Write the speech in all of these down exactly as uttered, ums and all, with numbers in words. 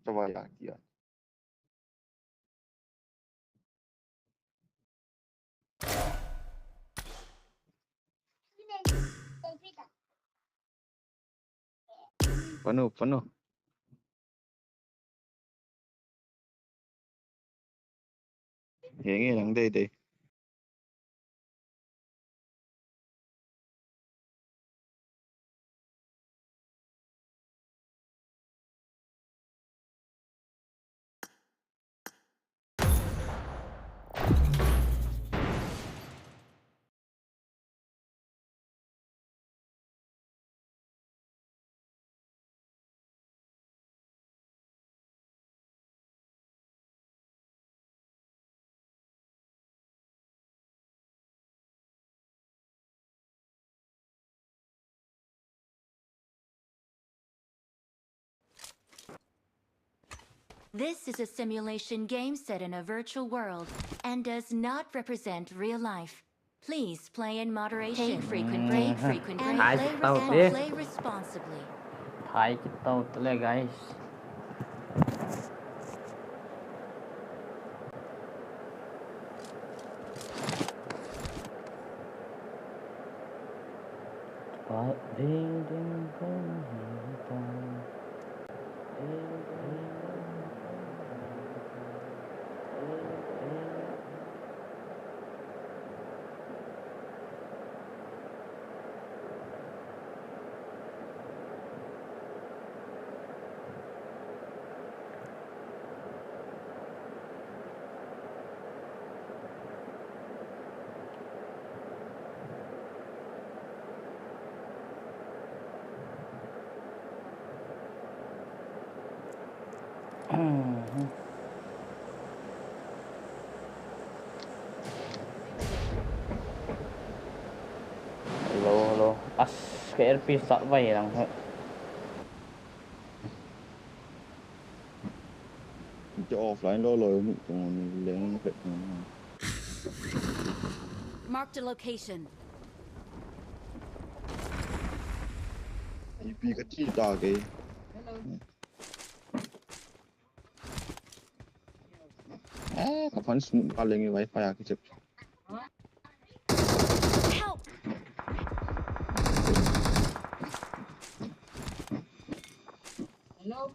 Kavai a kia. Panu, panu. Henge lang dei dei. This is a simulation game set in a virtual world and does not represent real life. Please play in moderation. Take frequent break, frequent break. And play, respons- play responsibly. Thai kit tau tale, guys. Hello, hello. As, ka earpiece sa vai lang ho. Ki offline lo lo ni tong ni leng pet ni. Marked a location. Ipi ka ti ta ke. Eh, kapan smoke ka leng wifi a ki chep. Help! Hello?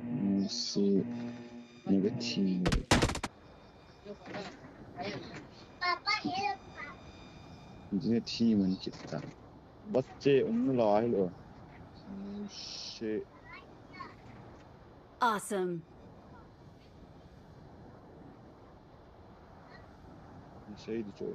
Misi negative. Negative man kita. Bache unnu la hilo. Shit. Awesome. Sei di cho.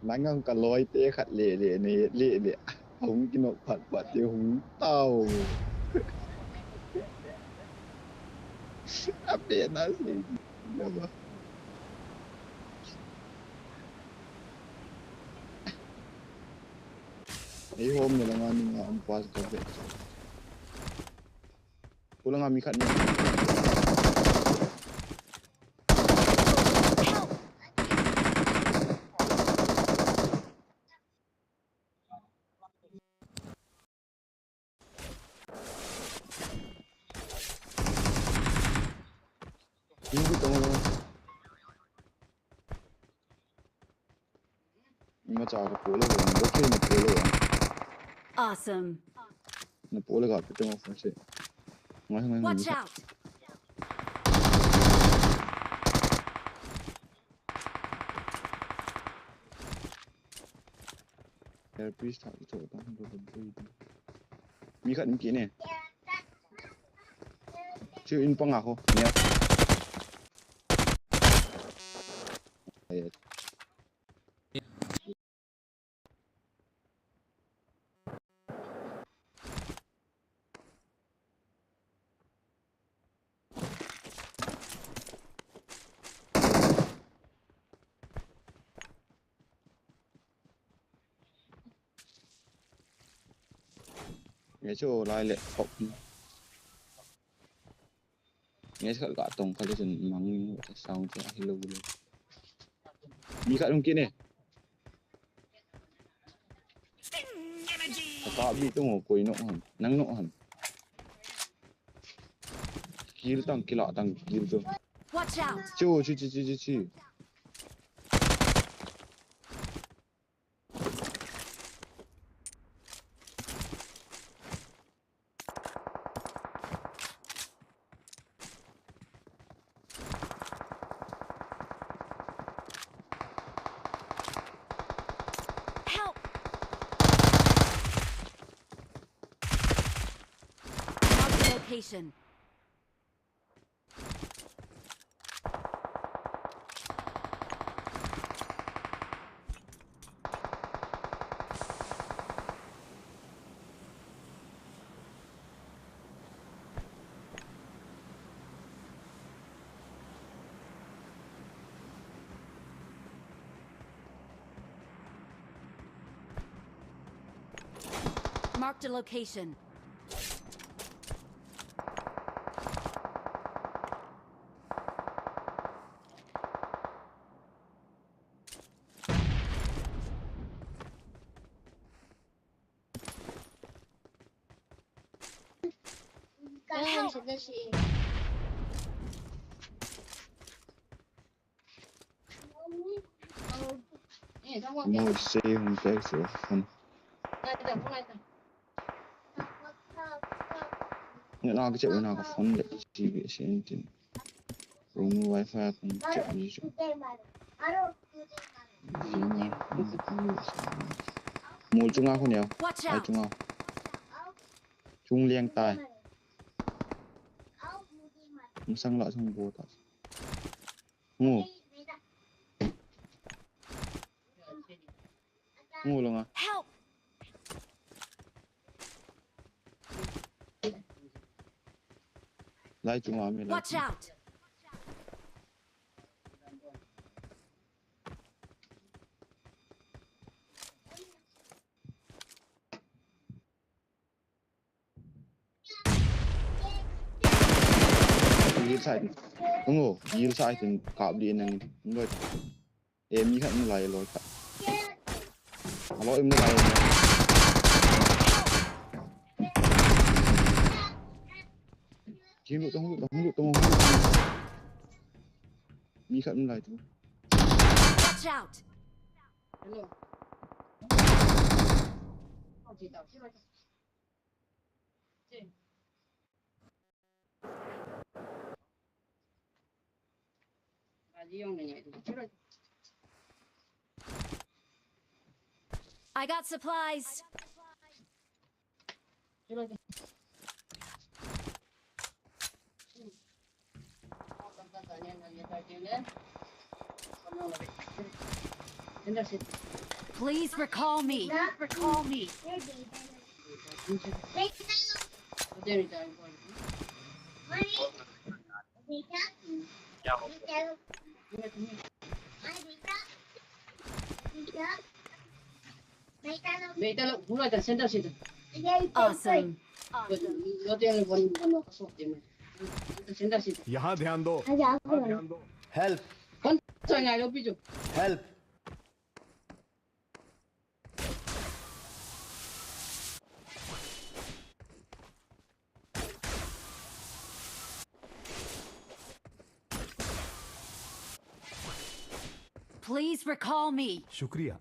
Nang ang kaloi te khat le le ne le le. Hung kinok phat phat te hung tao. Ape na si. Naba. Ei home ne langa ni nga ang pas ka be. Kulang ami khat ni. Imacha ka polo ho, okay na polo ho. Awesome. Na polo ka pito mo fun se. Ngai ngai ngai. Watch out. Air peace tha to ta do do do. Mi khat mi kine. Chu in panga ho. Nia. Nge chu lai le khop. Nge khat ka tong khat le chun mang ni ta sound chu ahi lo le. Mi khat um kit ne. Ka bi tung koi no ham. Nang no ham. Kill tang, kill tang, kill tu. Watch out! Chu, chu, chu, chu, chu, chu. Help! Mark the location. Marked a location. Help! Mo se hung kai se phone. Nge na ka che na ka phone le T V se intin. Room wifi a kon che ni chu. Mol chunga khu neo. Watch out! Ai chunga. Chung liang tai. Masang la chung bo ta. Ngo. Ngo lo nga. Help! Lai chunga mi lai. Watch out! Yil sa itin. Ungo, yil sa itin kap di nang in. Loi. E mi khat mi lai loi khat. Alo im lai. Jing lu tong lu tong lu tong lu. Mi khat mi lai tu. Watch out! I got supplies. Please recall me. Recall me. Awesome. यहाँ ध्यान दो। Help। Help। Please recall me. शुक्रिया।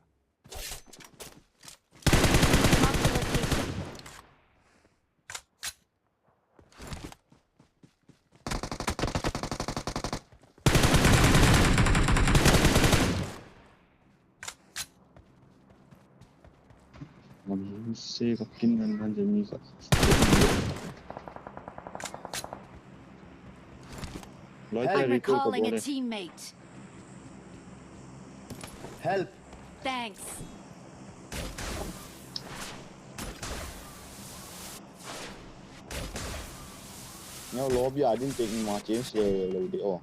Ngam se ka kin ngan ngan je mi ka. Loi, I'm recalling a teammate. Help. Thanks. Neo lobby a din teng ma change le lo de o.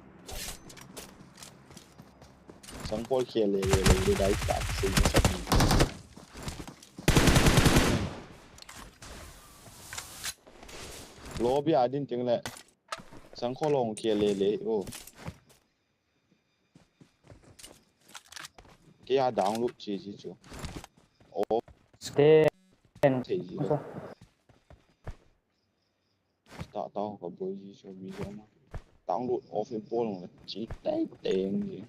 Sangkhol khel le le lo de dai tak se. Lobby a din teng le. Sangkhol hung khel le le o. Kei a download chi chi chu. O. Scan. Thei ji lo. Ta ta ka boi ji chu video ma. Download off in pol chi tai teng ji.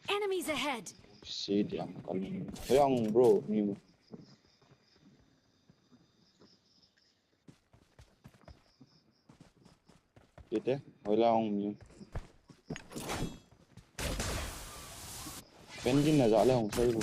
Enemies ahead. Si diam ka ni. Yang bro ni. Ite, hoila hung mi. Pen din na ja le hung sai bu.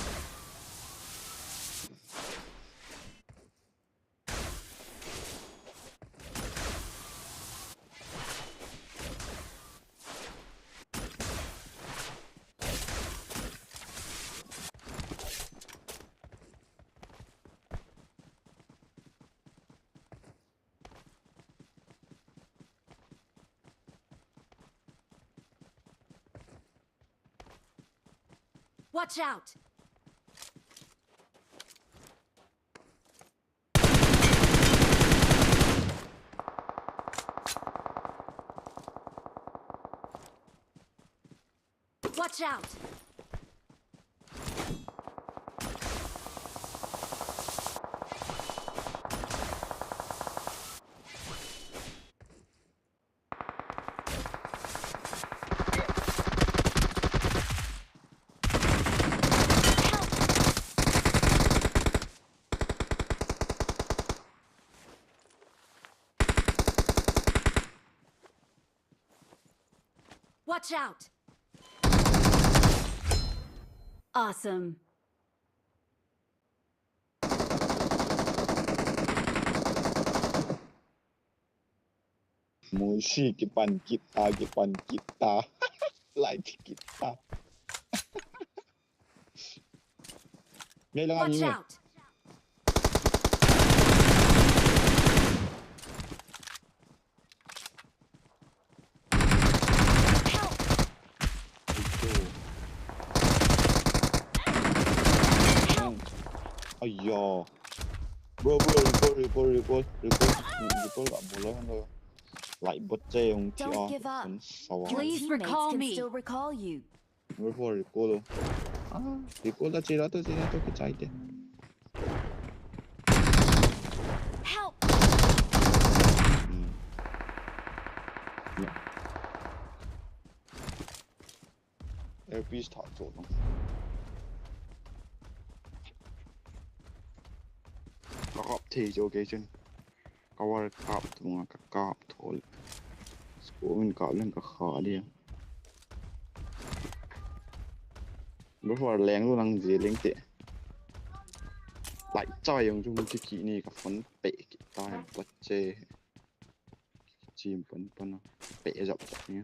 Watch out! Watch out! Watch out! Awesome. Musi kipan kita, kipan kita. Like kita. Ngai lang. Watch out! Help! Help! Aiya. Bro, bro, recall, recall, recall, recall. Recall ka bol lo. Like bot che hung thi a. Don't give up. Please recall me. Your teammates can still recall you. Bro, for recall. Ah, recall ta che ra to, che ra to, kichai te. Help! Hmm. Yeah. Earpiece thah cho tong. Ka kap thei cho kei chun. Ka war kap thunga ka kap thol. Scope in kap leng ka kha dia. Bro, war leng lu lang je leng te. Like chai jong chu mun ki ki ni ka phone pe ki ta pa che. Chim pon pon pe jap jap ni.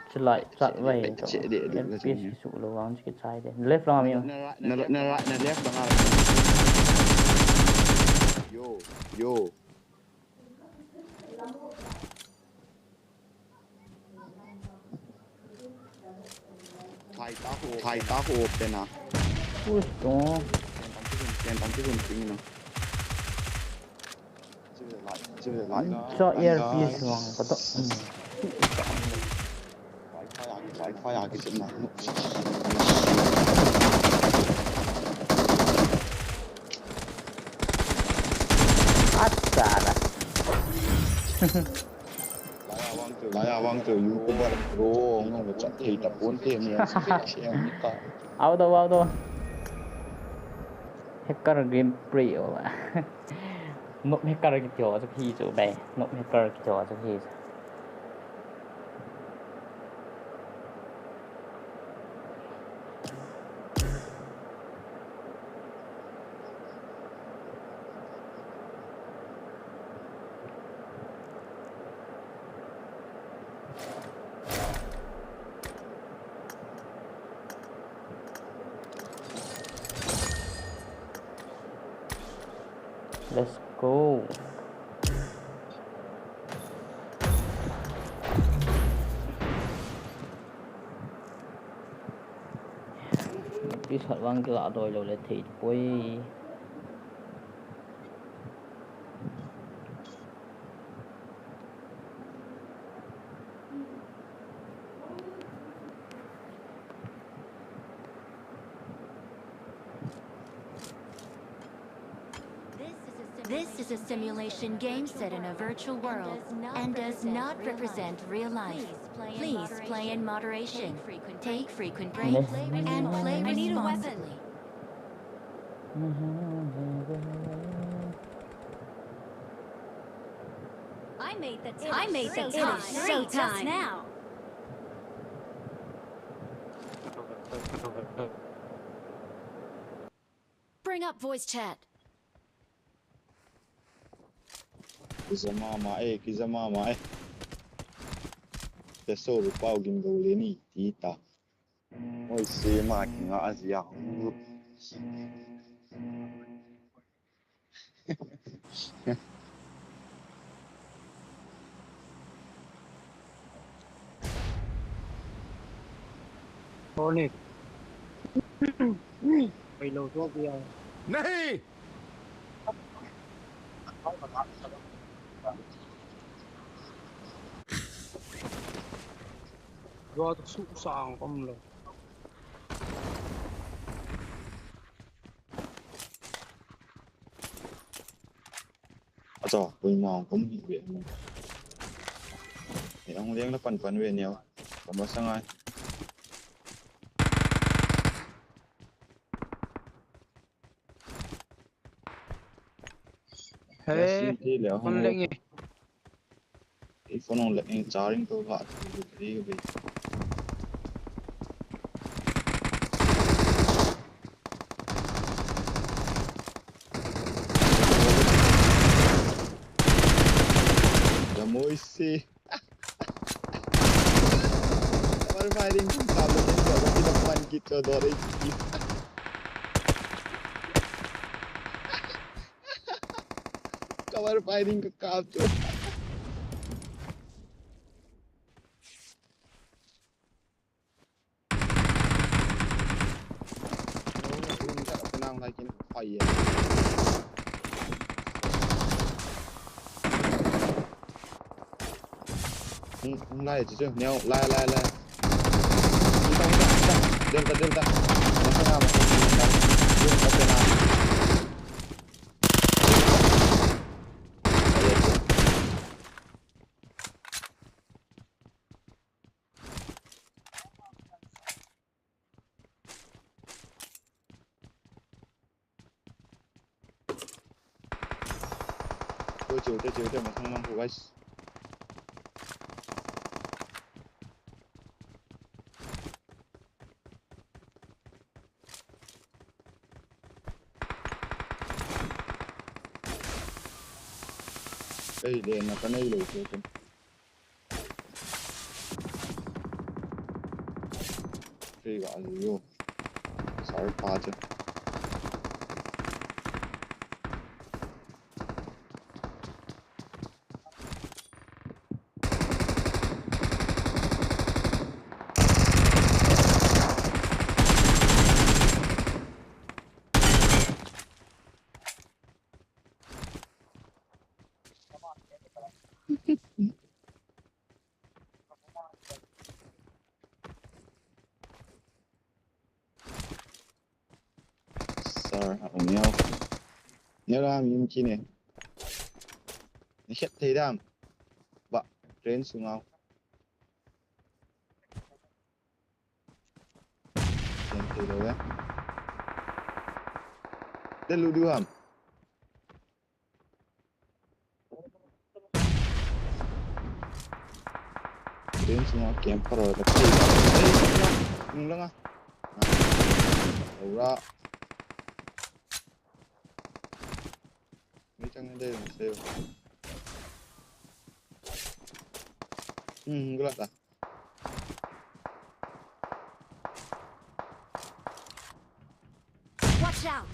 Chulai chat vai to. F P S kisu lo vang chu kichai de. Left lang a mi. Na, na, na, na left lang a. Yo, yo. Thai ta ho, thai ta ho open a. Ui, to. Ken tam ki hun, ken tam ki hun ting no. Cho earpiece vang ka to. Wi-Fi a, Wi-Fi a ki chim na. Acha la. Laya wang tu, laya wang tu, YouTuber pro, ngau chat thei ta pon te mi. Auto, auto. Hacker gameplay o. Noob hacker kiti ho chu hi chu be. Noob hacker kiti ho chu hi chu. Let's go. Please, khat vang kila doi lou le thei poi. This is a simulation game set in a virtual world and does not represent real life. Please play in moderation. Take frequent breaks and play responsibly. I made the time. I made the time. It is showtime now. Bring up voice chat. Kija mama e, kija mama e. Teso ru pau gin go le ni ti ta. Oi, se ma kinga a zia. Tonic. Pai lou to bia. Nahi! Gua tu su sang kom lou. Acha, koima hung kom hi ve. Ei, hung leng la pan pan ve neo. Kom la sangai. He, kon leng e. Ei, phone hung leng, charging to ha, battery ka bei. Damoi se. Cover firing kum kap le ken ko ki pan ki cho do re ki. Cover firing ka kap cho. Lai kin fire. Hung, hung lai chu chu. Neo, lai, lai, lai. Hung ta, hung ta, hung ta. Delta, delta. Masa nga, masa nga. Delta, delta. Oi, chiu te, chiu te, masang mang khu, guys. Ei, le na ka nei lo, chiu te. Kei ga lu yo. Sar pa chu. Sir, a um neo. Neo la, mi um kit ne. Ni het thei dam. Ba, train sunga. Train thei lo ve. Te lu du ham. Train sunga camp paro ta. Ei, nung langa. Ora. Mi chang de se. Hmm, gula ta. Watch out!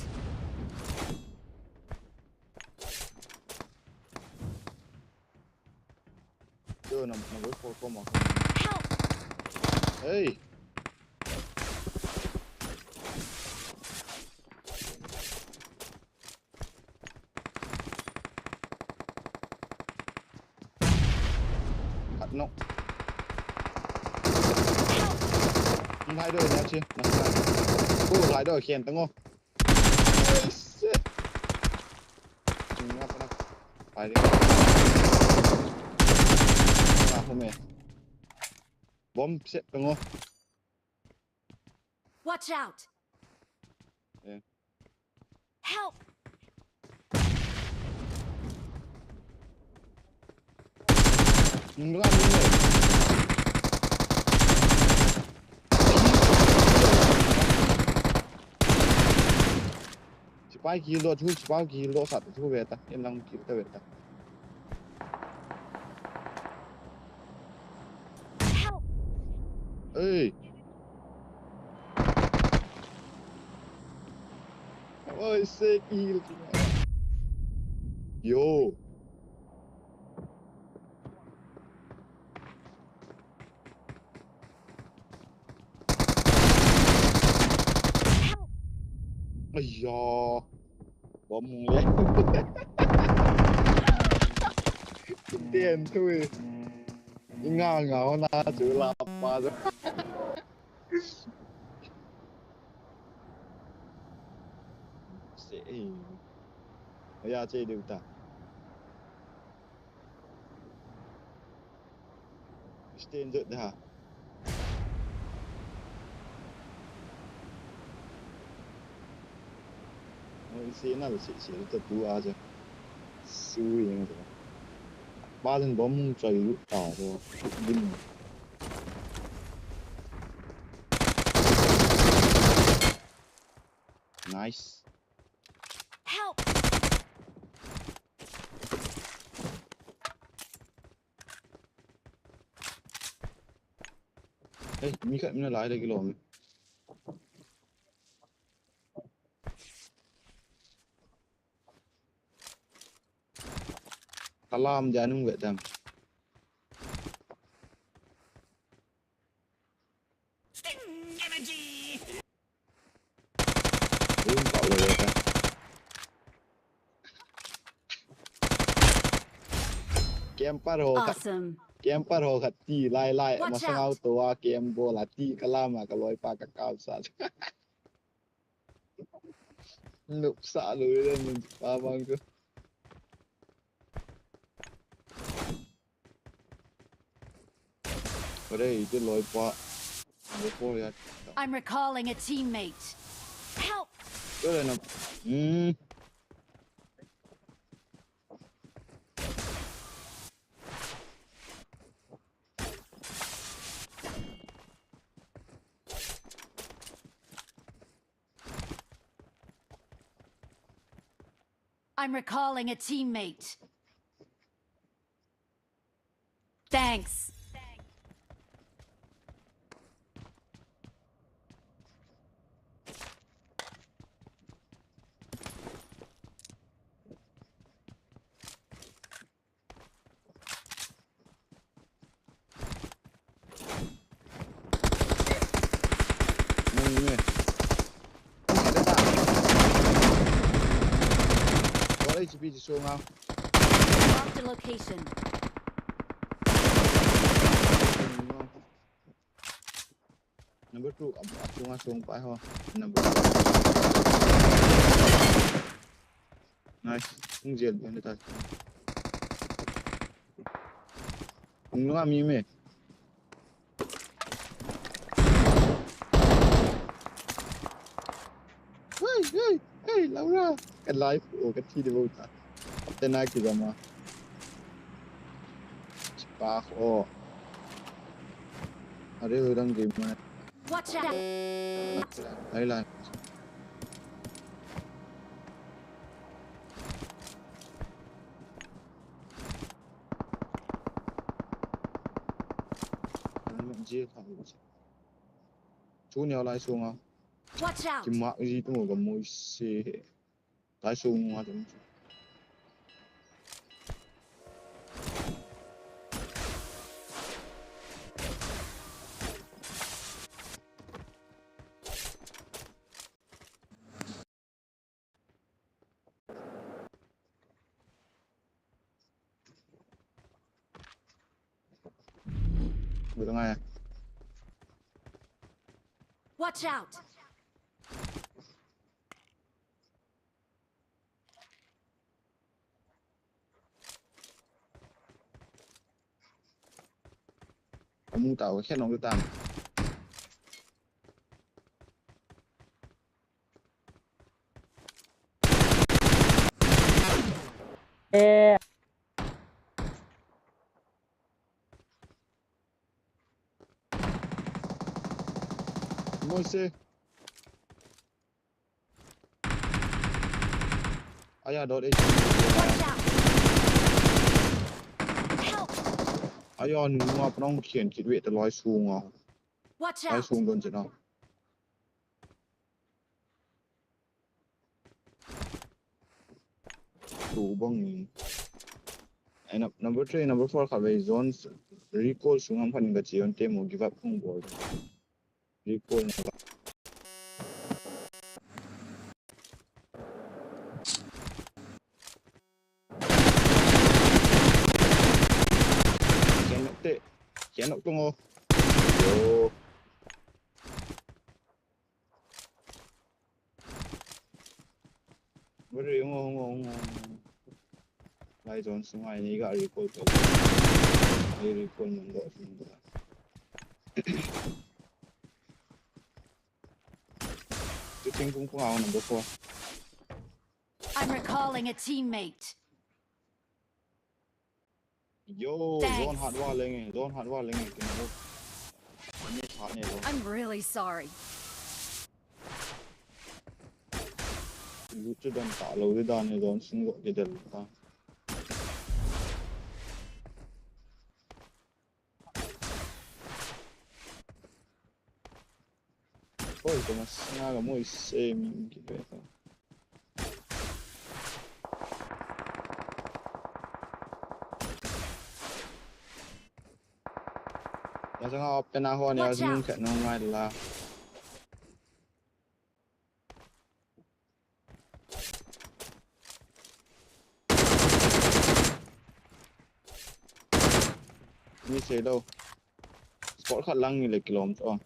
Yo, number four ko ma. Help! Hey! Khat no. Lai do na chi, na. Ko lai do khen tang o. Oi, shit. Nga pa na. Pai de. Na ho me. Bomb set tang o. Watch out! Eh. Help! Nung lang ni. Sipai kill doh chu, sipai kill doh sat chu ve ta, en lang kill ta ve ta. Help! Ei. Oi, se kill. Yo. Help! Aya. Bom le. Ten tu e. Nga nga na chu la pa chu. Se. Aya che de ta. Sten jot da. Oi, se na se se ta tu a ja. Su yang ja. Ba jin bom choi lu ta ro. Din. Nice. Help! Hey, mi khat mi na lai le kilom. Kalam dia nung wet dam. Sting energy. Room kau le ta. Camper ho khat. Awesome. Camper ho khat ti lai lai. Watch out. Masang auto a camp bol a ti kalam a kaloi pa ka kau sa. Nup sa lu le min pa bang ko. Pare ite loi pa. Loi pa ya. I'm recalling a teammate. Help! Kaya na. Hmm. I'm recalling a teammate. Thanks. Nung ni. Ada tak? What H P di sunga? Marked a location. Number two, ab-, asunga sung pa ho. Number two. Nice. Hung jail pa ni ta. Hung nunga mi me. Hey, hey, hey, Laura. Ka live, oh, ka thi de bota. Tena ki jama. Spark, oh. Are ho dang game ma. Watch out! Ai lai. Ji thang. Chu neo lai sunga. Watch out! Kimak ji tu mo ka mo se. Lai sunga tu. Watch out! Amu tao khen nong tan. Eh. Moise. Aya, dot H P. Watch out! Help! Aya, nunga panong khian kit ve ta loi sunga. Watch out! Loi sung don chena. Tu bang ni. Ai, num-, number three, number four kha ve zones recall sung am khan ka chion te mo give up kung bol. Recall na. Kian nok te. Kian nok tung o. Yo. Bari, ngo, ngo, ngo. Lai zone sunga ni ga recall to. Ni recall mun do sun do. Tu ting kung kung a number four. I'm recalling a teammate. Yo, thanks. Zone hat wa lenge, zone hat wa lenge, kin ho. Ani hat ne lo. I'm really sorry. Lu chu don ta lo de dan ne zone sung go de del ta. Oi, ko masanga ka mo i se mi ki pe ta. Ya sanga open a ho ne. Watch out! Ka no ngai la. Ni sei lo. Spot khat lang ni le kilom to.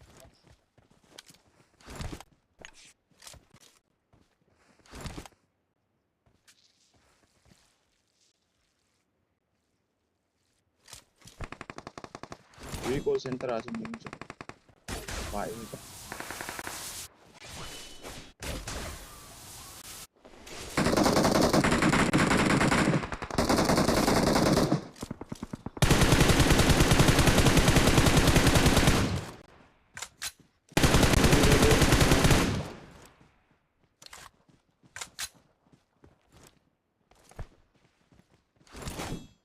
Recall center a sum ding chu. Pai ni ta.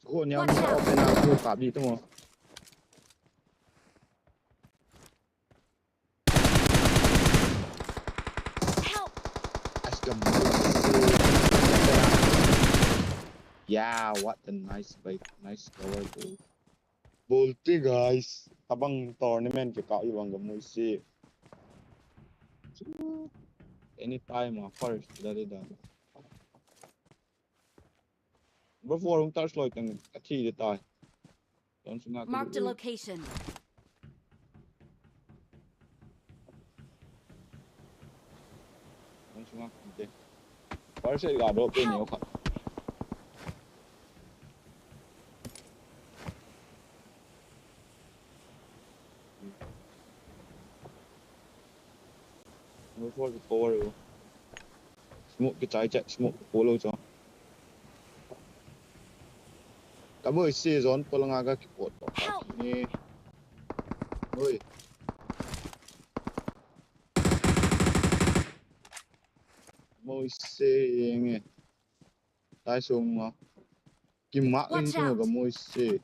Ko niam. Watch out! Open a ko kap di tu mo. Help! As ka mo. Yeah, what a nice bike, nice cover, bro. Bolte guys, abang tournament ke ka iwang ga mo i se. Anytime a first da de da. Bro, four hung touch loi teng athi de tai. Don sunga. Marked a location. Don sunga de. First aid ga do pe ni o kha. Number four ki power o. Smoke ki chai chai, smoke ki polo cho. Ka boi se zone polo nga ka ki pot. Help! Ni. Oi. Mo i se nge. Tai sung mo. Ki ma. Watch out! Ka mo i se.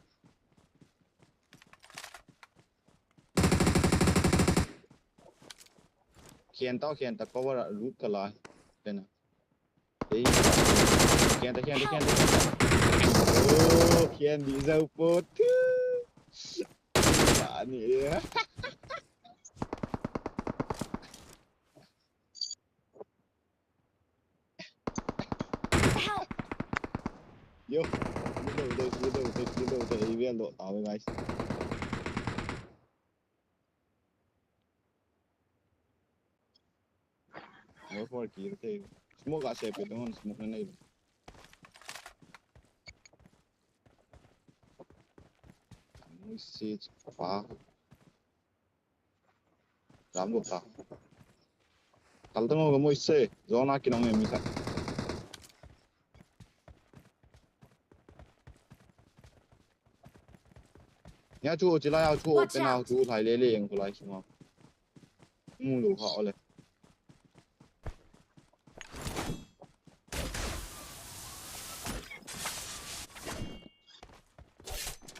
Khen tao, khen ta, cover a lut ka la. Tena. Ei. Khen ta, khen ta, khen ta, khen ta. Oh, khen di zau po. Tu. Ani. Help! Yo, middle, middle, middle, middle, middle, middle, ei vel doh tau, guys. More for kill te. Smoke a se pe, don't smoke na nei. Mui se pa. Ram lo ta. Kal tang o ka mui se. Zona kinong em mi khat. Nia chu, chilai a chu, Watch open a out. Chu, lai le le, eng, chu lai sunga. Mu lo kha, ole.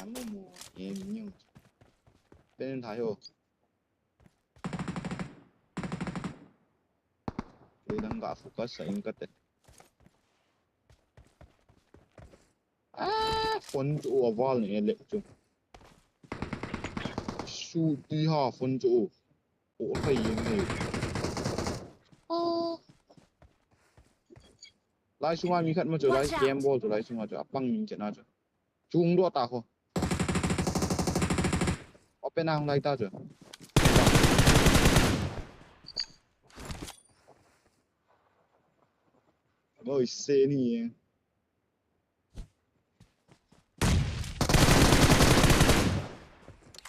Amu mu, em, nyu. Pen thai ho. Kei dang ka focus sa ing ka te. Ah, phone chu a val ni le chu. Su ti ha phone chu. O thai ing ni. Ah. Lai sunga mi khat ma chu, lai Watch out. Game ball chu, lai sunga chu. Apang min chena chu. Chung do ta ko. Open ang lai ta chu. Oi, se ni.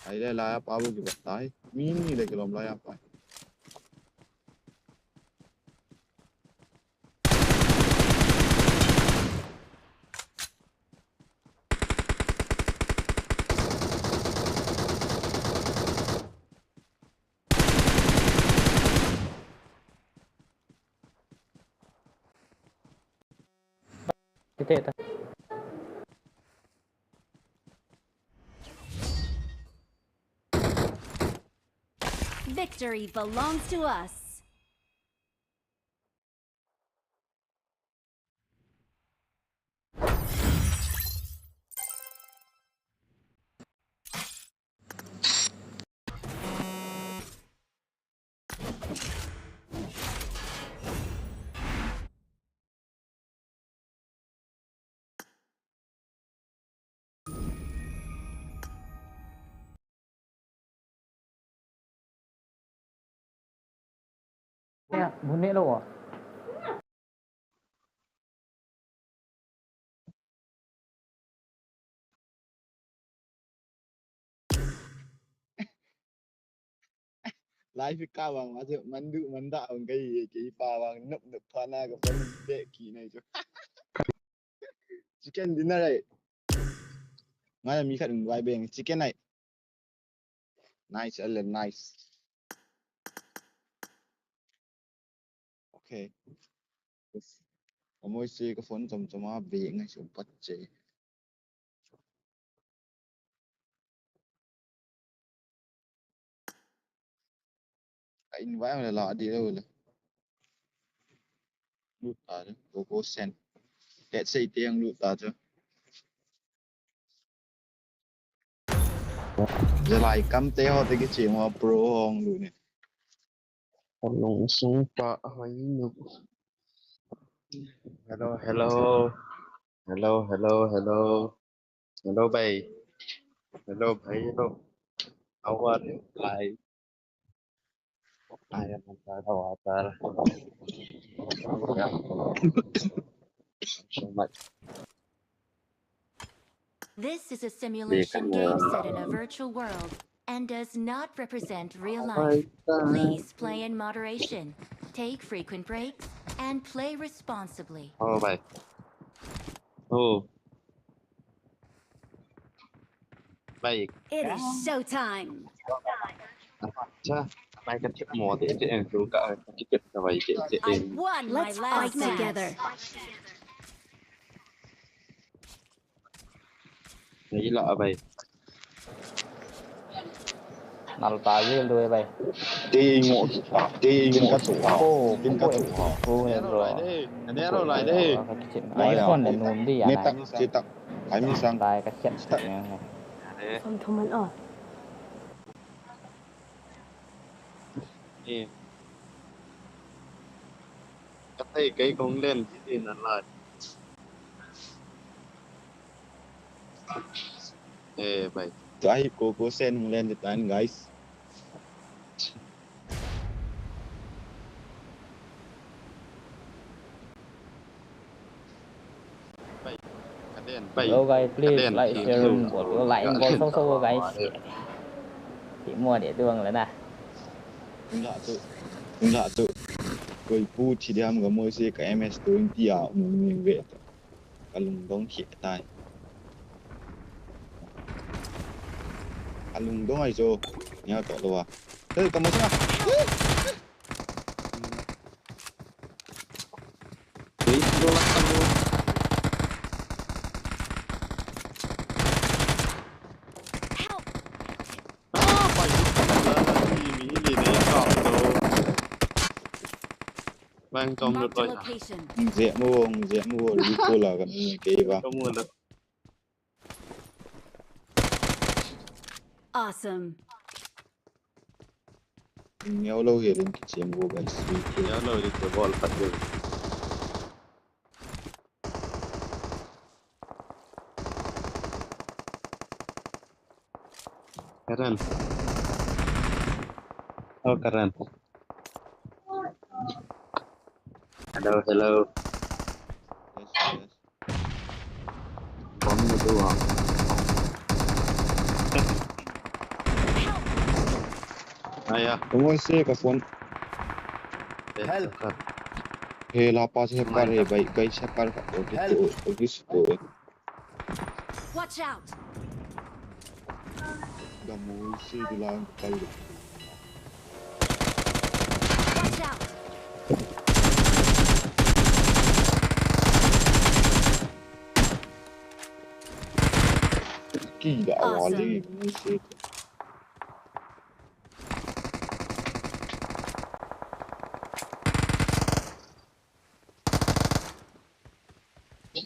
Ai le lai apa bu ki batai. Mi ni le ki lom lai apa. Victory belongs to us. Ya, bunyi lo. Live ka bang ma chu mandu manda ang kai ye, kei pa bang nup nup pha na ka phone be ki nai chu. Chicken dinner ai. Ngai mi khat ngai beng chicken ai. Nice, Alan, nice. Okay. Amoi se ka phone chom chom a be ngai chu pat che. Ka invite le la di lo le. Lut ta le, go go send. Let's say tiang lut ta chu. Jalai kam te ho te ki chi mo pro hong lu ni. Long sung pa hai nu. Hello, hello. Hello, hello, hello. Hello, bhai. Hello, bhai. Hello. How are you? Hi. I am Antara Watara. So much. This is a simulation game set in a virtual world and does not represent real life. Please play in moderation, take frequent breaks, and play responsibly. Oh, bhai. Oh. Bhai. It is showtime. Acha, bhai ka thip mo te te en tu ka ka thip ta bhai te te en. I won my last match. Let's fight together. Nahi la bhai. Nal ta jil du e bai. Te ingo, te ingo chu ha. Ko, tin ka ko, chu ha. Ko ne ro. Ne ro lai de. Ka kichim. Ai phone le num di ya. Ne tak, te tak. Ai mi sang. Tai ka chet. Som thum man o. Eh. Ka thei kei kong len ti ti nan lai. Eh, bai. Tua hi ko ko sen hung len tan, guys. Bai. Ka den, bai. Hello, guys, please like, share, bol, like, bol, so, so, guys. Ti mo de tuang le na. Nga tu, nga tu. Koi pu thi diam ga mo se ka M S twenty a um ni ve. Ka lungdong khi tai. Ka lungdong ai jo. Nia to lo wa. Hey, ka mo sa. Hey, lo la ka mo. Help! Ah, pai. Mi hi le ne ka lo. Bang tong lo. Marked a location. Nge mo, nge mo, ri ko la ka ni ke ba. Ka mo la. Awesome. Neo lo hi rin ki chem go guys. Neo lo ri ke bol khat de. Karan. Oh, Karan. Hello, hello. Yes, yes. Phone mo tu ha. Aya. Tumo se ka phone. Help. He la pa se par he bai, gai se par ka. Help. Office ko. Watch out! Gamu si bilang kali. Watch out! Kila awali musi.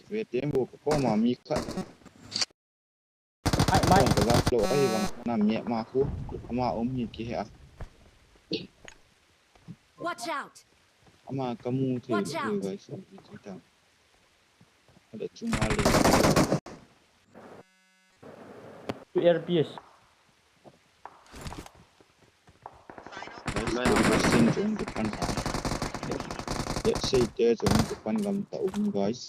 Ve tem bu ko ma mi khat. Ai, mai. Ko la lo ai vang na mi ma khu. Ama um hi ki he a. Watch out. Ama ka mu the. Watch out. Guys, kita. Ada cuma le. Two R P S. Guys, guys, guys, chung kipan ha. Let's say there chung kipan gam ta um, guys.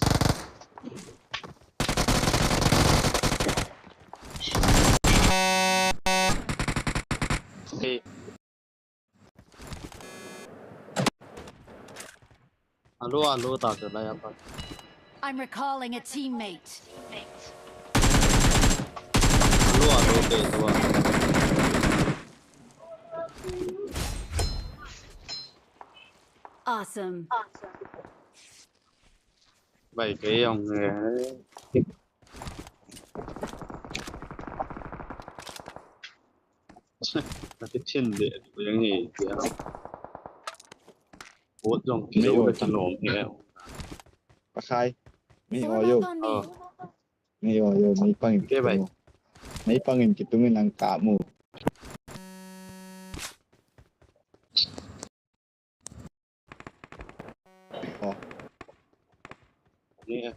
Hey. Alo, alo, ta te la ya pa. I'm recalling a teammate. Alo, alo, te to. Awesome. Bai ke yong eh. Ka ti thin de, ko yang hi, ya. Bot jong ki lo, ki lom hi. Pasai. Mi o yo. Mi o yo, mi pang. Ke bai. Mi pang in kitung in ang ka mu. Oh. Ni.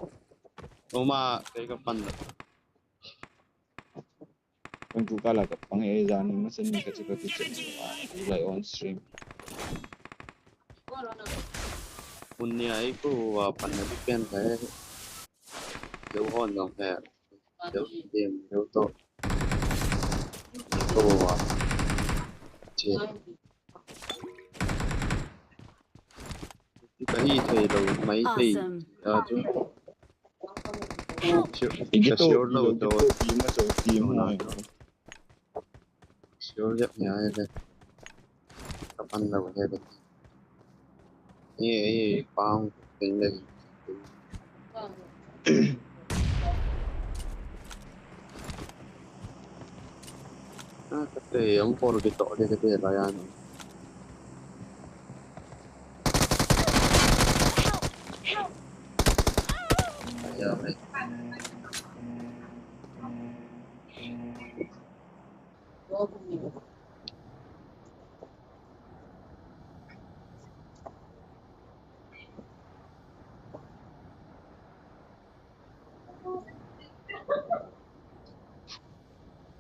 Uma, kei ka pan na. Kung tu ka la ka pang e ja ni ma sen ni ka chi ka ti chen. Like on stream. Kun ni ai ku wa pan na di pen ka e. Deu hon jong he. Deu dem, deu to. Ko wa. Che. Ka hi thei lo, mai thei. Awesome. Ya chu. Sure, sure lo to. Sure jep nya he. Ka pan lo he. Ye, ye, pang, ping le. Ah, kate, ang polo kito, de kate, layan. Ayan, eh.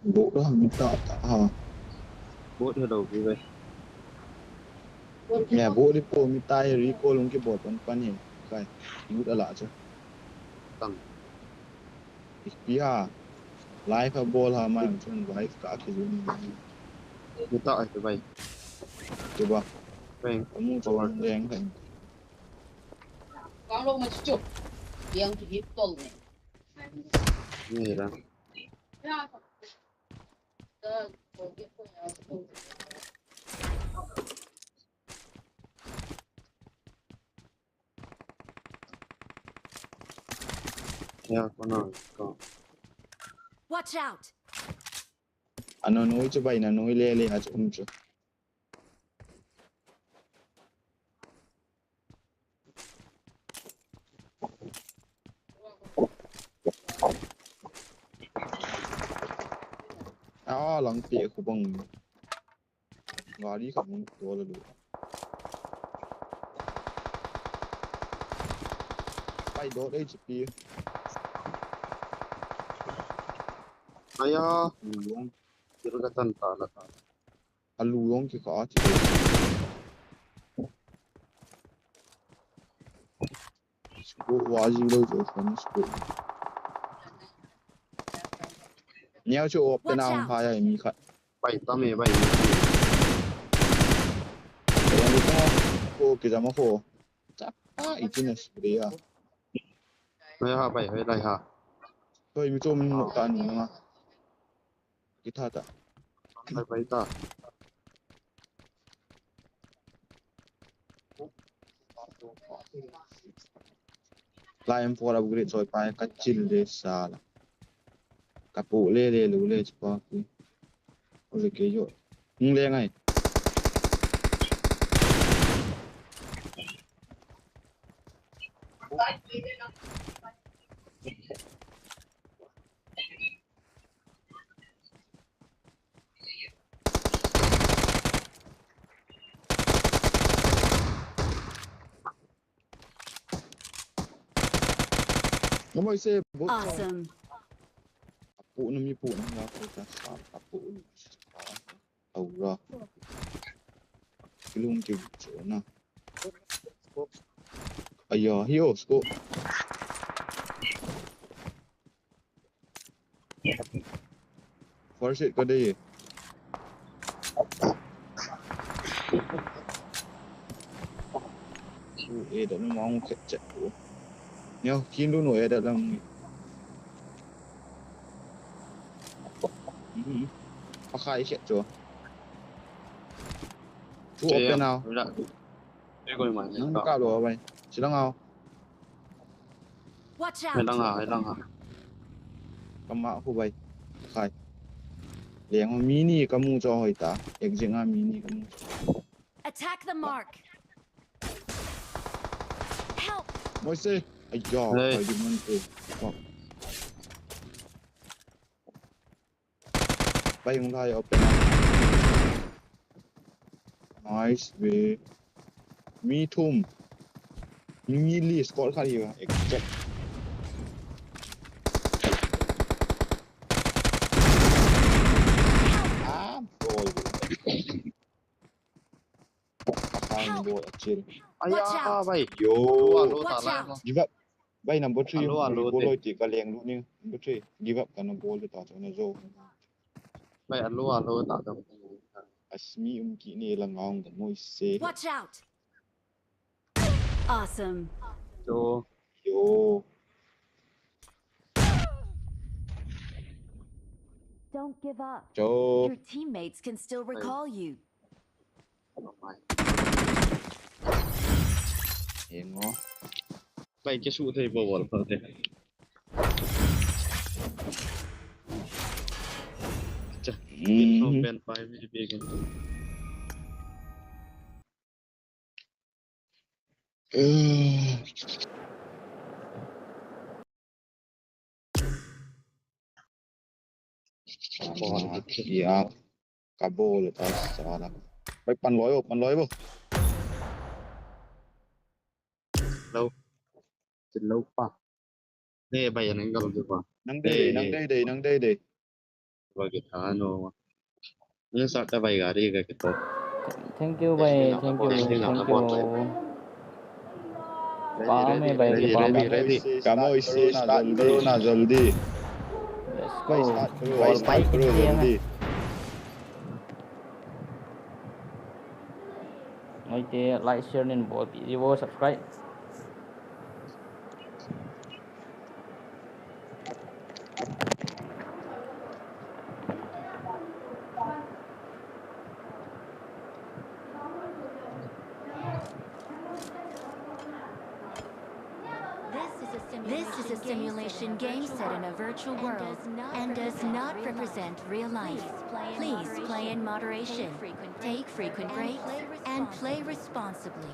Bot da mi ta ta ha. Bot hello ki ve. Nge bot di po mi ta hi recall hung kibol pan pan hi. Kai. Lut ala chu. Tang. Ipi ha. Live a bol ha ma chun live ka ki jun. Mi ta ai pe bai. Ke ba. Bai. Amu chu leng kai. Kang lo ma chu chu. Yang chu hip tol ne. Ni ra. Ya, kono, ko. Watch out! Ano noi chu bai na noi le le a chu um chu. Ah, lang pi khu bang. Gari khat hung tol a lu. Pai dot H P. Aya, lu jong. Kir ka tan ta la ta. A lu jong ki kha ti. Scope wa ji lo jo fan scope. Neo chu open a hung phai a mi khat. Bai tam e, bai. Ko ki jama ko. Cha a i tin a sure a. Hoi ha bai, hoi lai ha. Hoi mi chu min no ta ni ma. Ki tha ta. Bai bai ta. Lai M four upgrade soi pai ka chil le sala. Ka pu le le lu le chu pa ki. Ole ke yo. Hung le ngai. Namoi se bot. Awesome. Apu na mi pu na na ko ta sa apu. Aura. Kilung ki cho na. Aya, hi o scope. First aid ka dei. Chu e da ma hung khet chet ko. Neo, kin lu no e da lang. Mhm. Pakai khet cho. Chu open now. Nang ka lo bai. Silang ao. Watch out! Hai lang a, hai lang a. Kama khu bai. Khai. Leng mi ni kamu cho hoi ta. Exit nga mi ni kamu cho. Attack the mark. Help! Moi se. Ai ya, hey. Kai di man te. Fuck. Pai hung lai open up. Nice way. Mi thum. Mi li squad khat hi exact. Ah, ball. Akan ball achil. Watch out. Aya, bai. Yo. Alo, alo, ta lai. Watch out. Give up. Bai number three. Alo, alo, ball te. Loi ti ka leng lu ni. Number three. Give up ka na ball ta cho na jo. Bai, alo, alo, ta cho. Asmi um ki ni la ngaung da moi se. Watch out. Awesome. Cho. Yo. Don't give up. Cho. Your teammates can still recall you. Heng o. Bai, kisu thei bou bol pha te. Cha, kin thong pen pai mi bia kin thong. Ka bol ta sala. Bai pan loi o, pan loi o. Lo. Chin lo pa. Ne bai nang gal ke pa. Nang dei dei, nang dei dei, nang dei dei. Ba ke tha no. Nang sa ta bai gari ka ke to. Thank you bai, thank you, thank you. Pa me bai ke pa. Ready, ready, ready. Come on, start karo na jaldi. Let's go. Bai start karo, bai start karo jaldi. Noite like, share nin bol pi, subscribe. This is a simulation game set in a virtual world and does not represent real life. Please play in moderation, take frequent breaks, and play responsibly.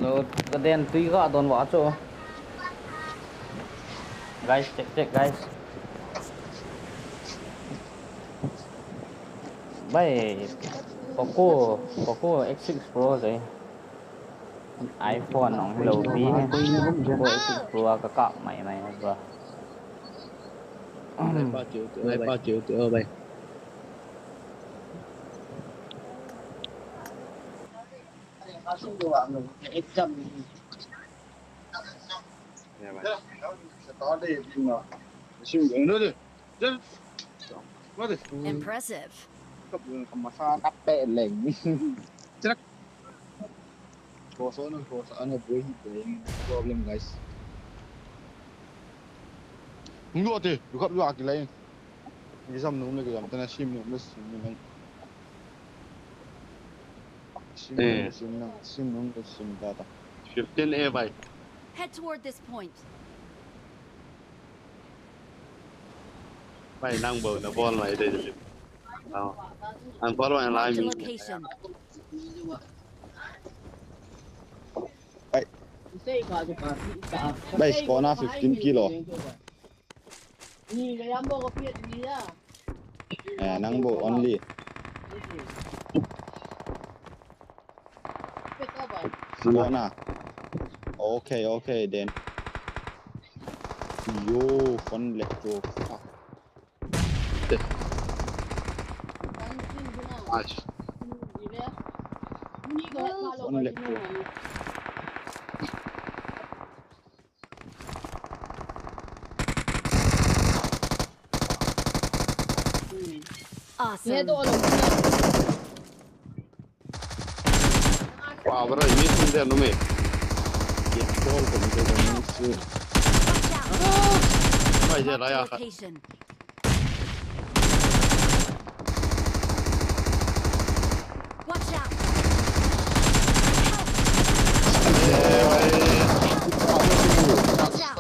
Lo, ka den tui ka don va chu. Guys, check, check, guys. Bai, Poco, Poco X six Pro jai. iPhone nong lo pi. Poco X six Pro ka kap mai mai ba. Lai pa chiu, lai pa chiu, bai. Impressive. Problem, guys. Ngu ate, look up, look up, like. Exam nung le exam tana sim nung le sim nung. Sim nung, sim nung, sim nung le sim ta ta. Fifteen A bai. Head toward this point. Bai nang bo na bol mai de. Ang bol mai lai mi. Marked a location. Bai. Bai, score na fifteen kilo. Eh, nang bo only. Score na. Okay, okay, then. Yo, phone lag to. Fuck. Nice. Phone lag to. Awesome. Wow, bro, ini pun dia numi. Dia pun pun dia numi. Watch out. Mai dia raya. Location. Watch out. Watch out.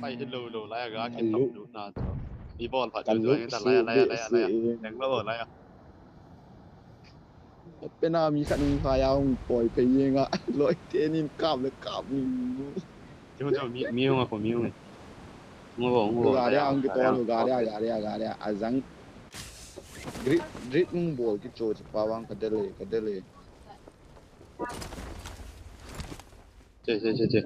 Pai hi lo lo lai ga kin lo lo na to. Mi bol pha chu chu ta lai lai lai lai. Nang lo lai. Pena mi khat nung kha ya hung poi pe yeng a. Loi te nin kap le kap ni. Chu chu mi mi hung a ko mi hung. Hung a ko hung a ko. Ga dia hung ki to lo ga dia ga dia ga dia. Azang. Grit grit nung bol ki cho chu pa wang ka dele ka dele. Che che che che.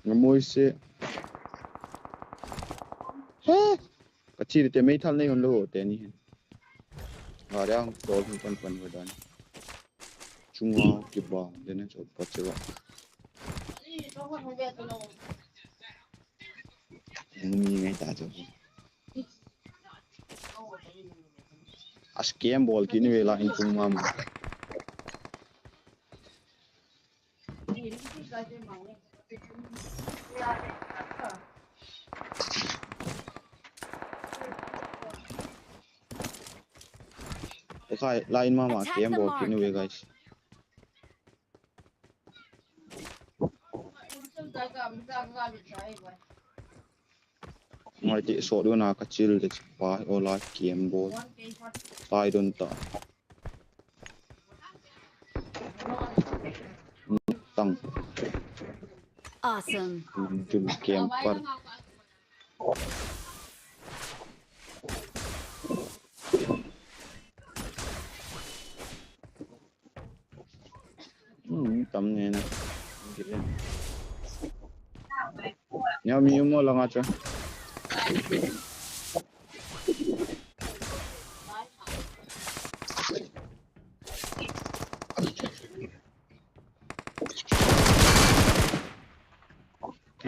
Ngamoi se. He? Kachi te meithal nei hon lou te ni. Gari ang tol hon pan pan ho dan. Chunga kibang den cho pa che ba. Ni ngai ta cho. As kem bol kini vela in tung mama. Attack the mark. Attack the mark. Line mama, kem bol kini ve, guys. Ngai ti so do na ka chill de pa ola kem bol. Tai don ta. Tang. Awesome. Jul camper. Hmm, tam ne na. Nya mi mo langa cha.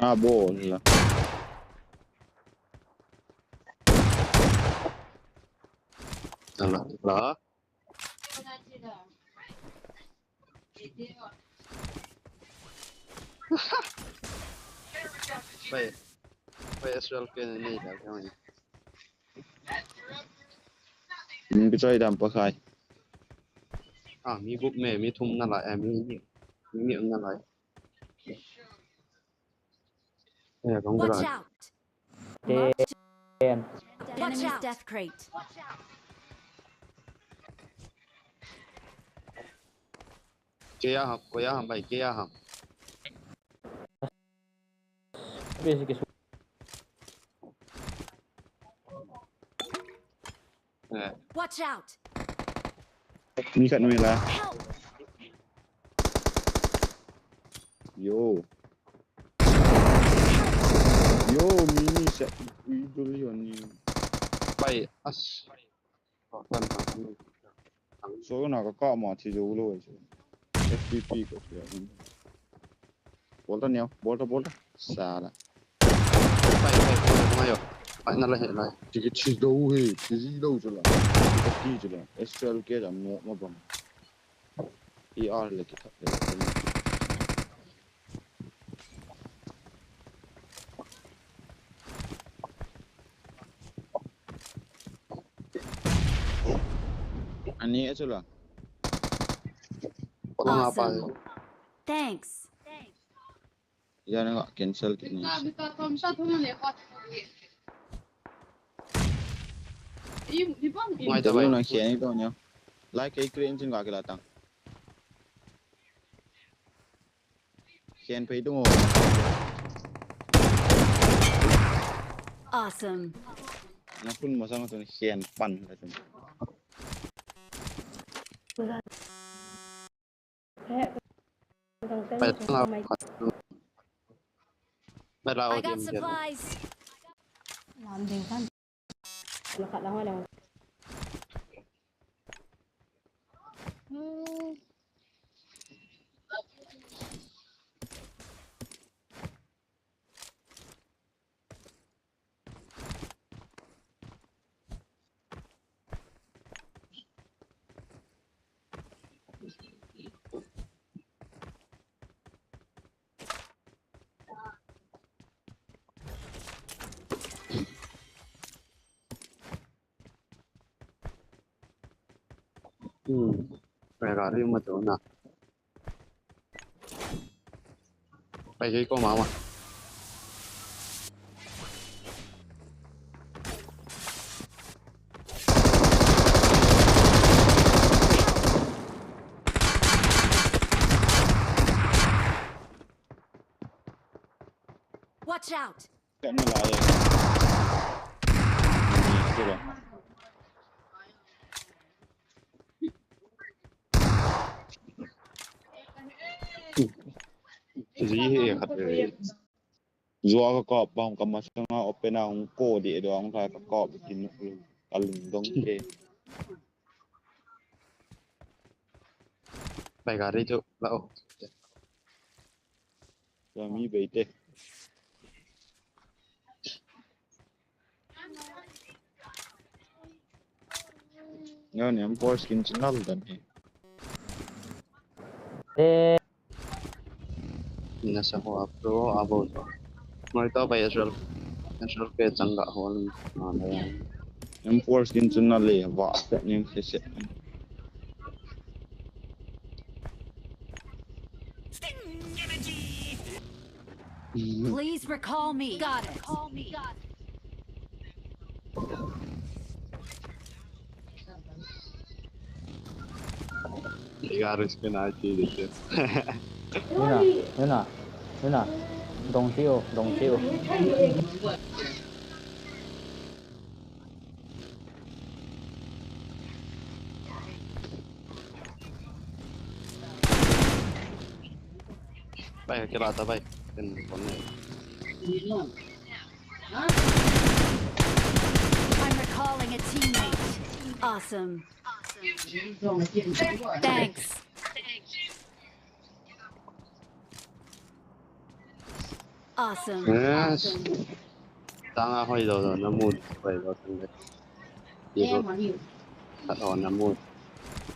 Ah, bol la. La, la. Pai, pai Israel ke nei da kya. Min kichoi dam pa khai. Ah, mi gup me, mi thum na lai, eh, mi ni, mi ni na lai. Eh, kong Watch kira. Out! Ten. Marked Watch enemy's out! Death crate. Kei a ham, koi a ham, bai, kei a ham. Basic is Eh. Watch out! Mi khat nui la. Help! Yo. Yo, mi ni sa idol yon ni. Pai, as. So na ka ka ma thi jo lo so. F P P ko ya. Bolta neo, bolta, bolta. Sala. Pai, pai, pai, pai, yo. Pai na la he la. Tiki thi do he, thi ji do jo la. Tiki thi jo la. S L K ja mo ma bang. E R le ki thak le. Ani e chula. Awesome. Thanks. Yan nga cancel kini. Ngai ta bai. Nang khen ni to nyo. Like e green jing ga kila tang. Khen pei tung o. Awesome. Na phun masang tu khen pan la tu. I got supplies. Hmm. Pai ga ri ma to na. Pai ke ko ma ma. Watch out! Kan na lai. Ni, tu ba. Zi he khat le. Jua ka kop bang ka masanga open a hung ko de do ang ka kop kin ka lung dong ke. Pai gari chu la o. Jua mi bei te. Ngan em force kin chinal dan he. Eh. Nasa ko apro abo to. Noi to bai Israel. Israel ke changa hol. Em force kin chinal le va se ning se se. Please recall me. Got it. Got it. Yuna, yuna, yuna. Dong tiu, dong tiu. Bai, kira ta bai. Ken kon ne. I'm recalling a teammate. Awesome. Thanks. Awesome. Yes. Tanga hoi lo lo na mu hoi lo tang le. Ti lo. Khat on na mu.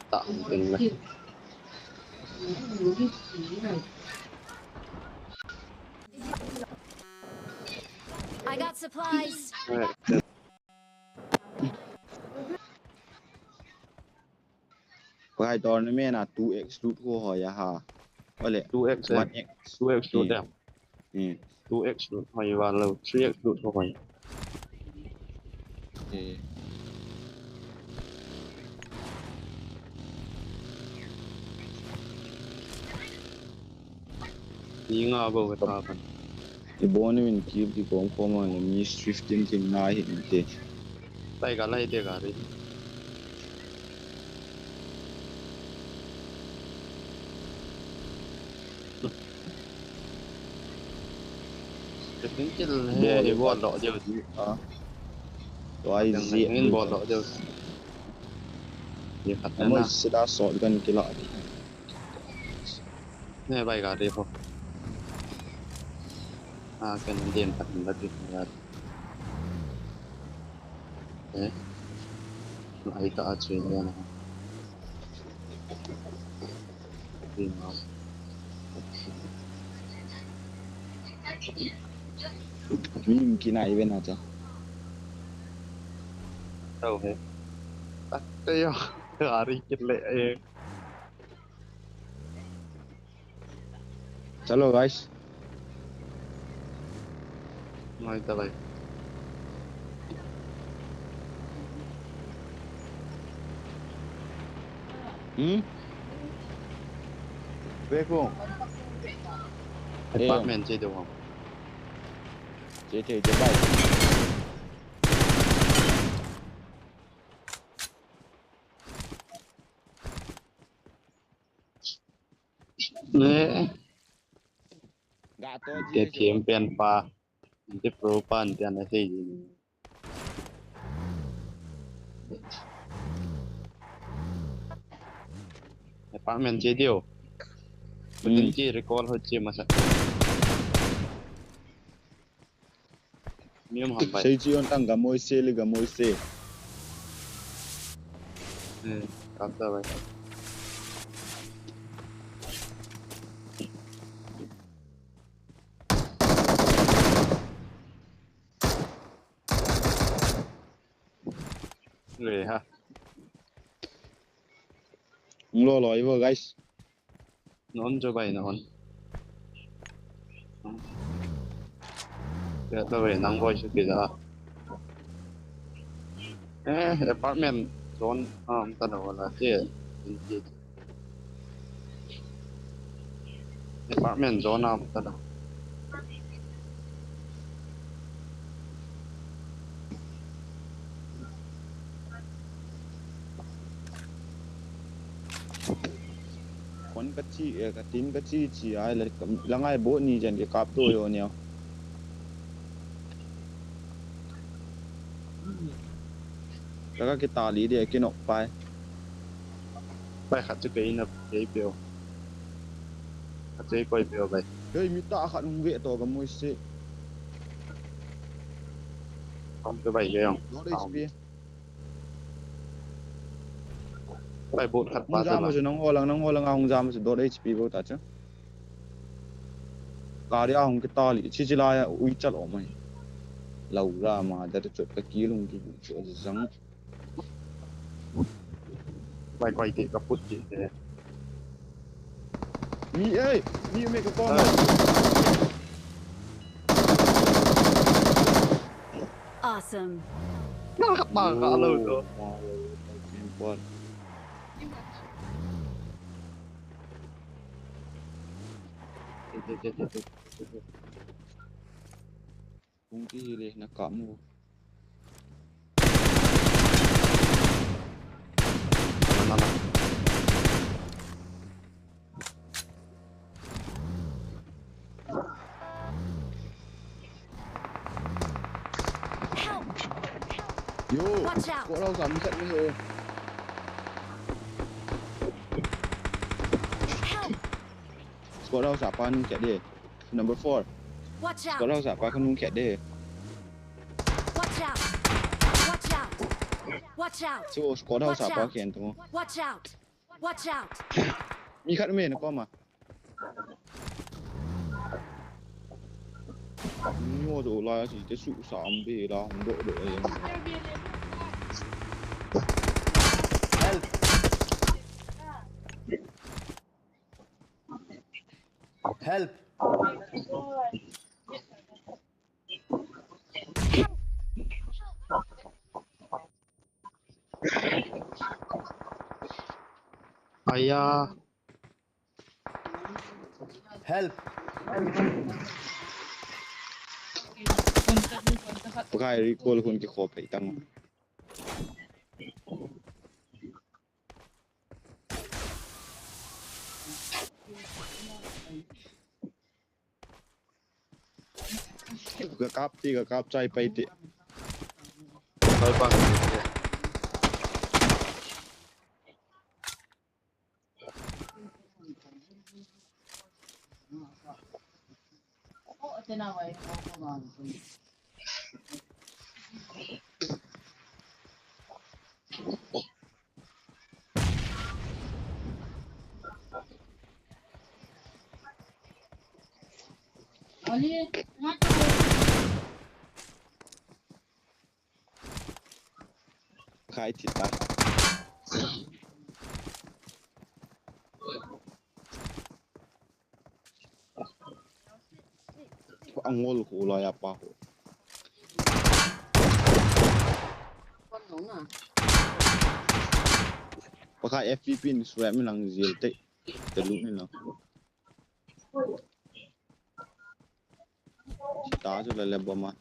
Ta hong teng le. I got supplies. Eh. Pai tournament a two X loot ho ho ya ha. Ole. Two X, eh. One X. Two X loot. Eh. Eh. Two X loot ho ya lo. Three X loot ho ho. Eh. Ni nga bou ka ta pan. Ibon ni min kill ti kom kom a ni mi fifteen tin na hi ni te. Tai ka lai te ka ri. Ka tin kill he ibon lo deu di. Ah. To ai zi. Ibon lo deu. Ye khat na. Mo sida shotgun kila di. Ne bai gari ho. Ah, ken den pat hin la di. Eh. Ai ta a chui le na. Di ma. Min kina event a cha. Tau he. Tak te yo. Gari kit le eh. Chalo, guys. Ngai ta lai. Hmm? Ve ko. Apartment che deu ham. Che che che bai. Ne. Ga to te ji thiam pen pa. Te pro pa te ana sei ji. Apartment che deu. Hmm. Putin che recall ho che masa. Mium ham bai. Sei chi on tang gamoi se le gamoi se. Eh, kap ta bai. Le ha. Lo lo ivo guys. Non jo bai non. Ya ta bai nang boy su ke da. Eh, apartment zone am ta da wala che. Apartment zone am ta da. Kon ka chi, eh, ka tin ka chi chi ai la, la ngai bo ni jan ke kap to yo neo. Taka kitali de, kinok pai. Pai khat chu kei na, kei peo. Khat chu koi peo bai. Hei, mi ta khat hung ve to ka mui si. Kom pe bai ke yong. Dot H P. Bai bot khat pa ta. Hung jam chu nang holang, nang holang a hung jam chu dot H P bo ta chu. Kari a hung kitali, chi chi la ya ui chal o mai. Lau ra ma da chu ka kilung ki chu jang. Vai koi ti ka put ti te. Mi, ei, mi me ka kong. Awesome. Ka pa ka lo to. Kung ki le na ka mu. Yo, watch out! Squad house a mi khat ni ho. Help! Squad house a pa ni khat de. Number four. Watch out! Squad house a pa khat ni khat de. Watch out! Watch out! Watch out! So squad house a pa khen tu. Watch out! Watch out! Mi khat me na ko ma. Ni ho jo la si te su sa am be la hung do do e. Help! Help! Aya. Help. Pakai recall hun ki khop hai tang. Ka kap ti, ka kap chai pai ti. Pai pa. Khai thi ta. Angol ko la ya pa ko. Pakai F P P ni suai mi lang jil te. Te lu ni lang. Ta chu la le bom a.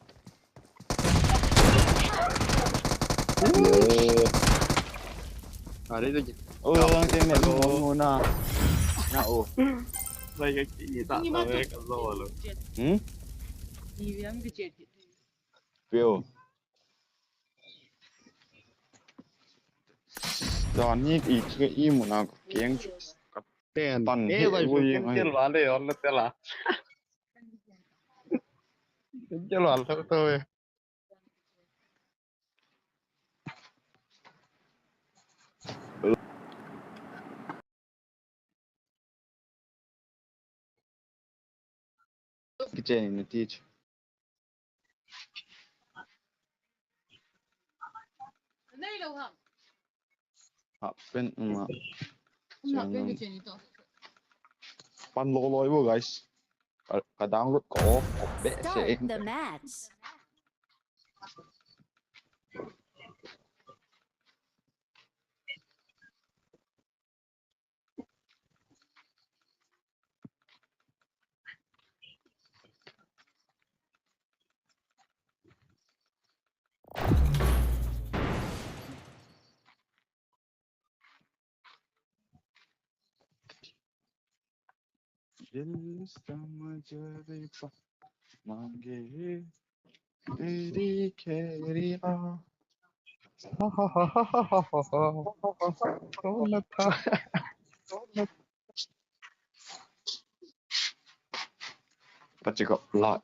Are de. O, ang te me mo mo na. Na o. Lai ka ki ta ta ve ka lo lo. Hmm? Ni yang ke chet. Pio. Don ni i ke i mo na keng. Ten. Tan e he vai ui kun ngai. Kel va le or le tela. Kel va le to e. Kicheni na teach. Nei lo ham. Half pen uma. Half pen kicheni to. Pan lo lo bo guys. Ka, ka download ko off ko be se. Start the match. दिल समझ भी पा मांगे तेरी Khairiya. Kona tha. Pachi ko la.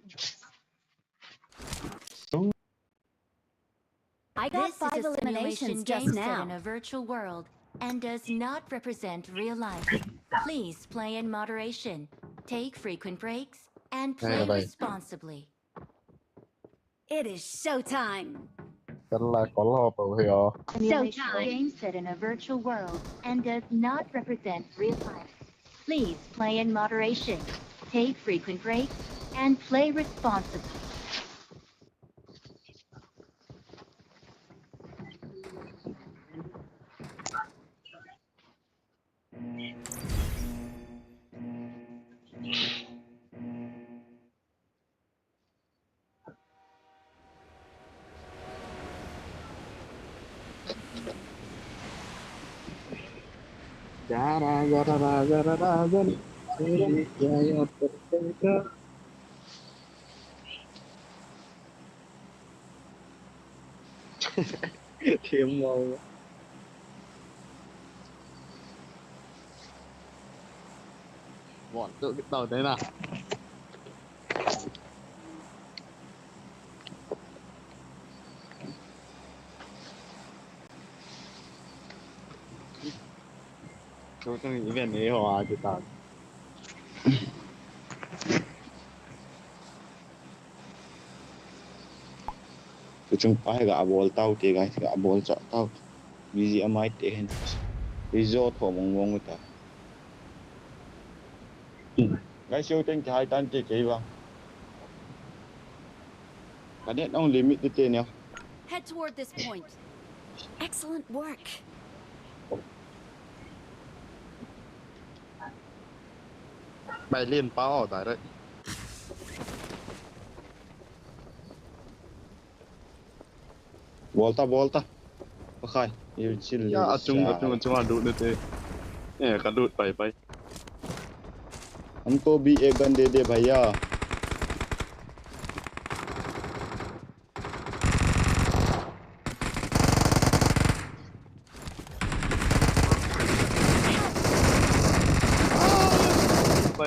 I got This is five a eliminations simulation just game set now. In a virtual world and does not represent real life. Please play in moderation, take frequent breaks, and play Hey, bhai. Responsibly. It is showtime. Kala kolo pa hio. Simulation Showtime. Game set in a virtual world and does not represent real life. Please play in moderation, take frequent breaks, and play responsibly. Gara, gara, gara, gara, gara. Sini, ya, ya, perfecto. Team mong. Bọn tôi biết tàu thế nào. Tôi tôi nghĩ về này hòa thì tao. Tuchung pa hi ga bol tau te, guys, ga bol cha tau. Busy amai te hin. Resort ho mong mong ta. Guys, you think high tan te kei ba. Ka net ong limit te te ne. Head toward this point. Excellent work. Bai lien pa o tai re. Volta, volta. Pakai. Iu chil. Ya, achung, achung, achung, adut te. Eh, ka dut pai, pai. हमको भी एक गन दे दे भैया।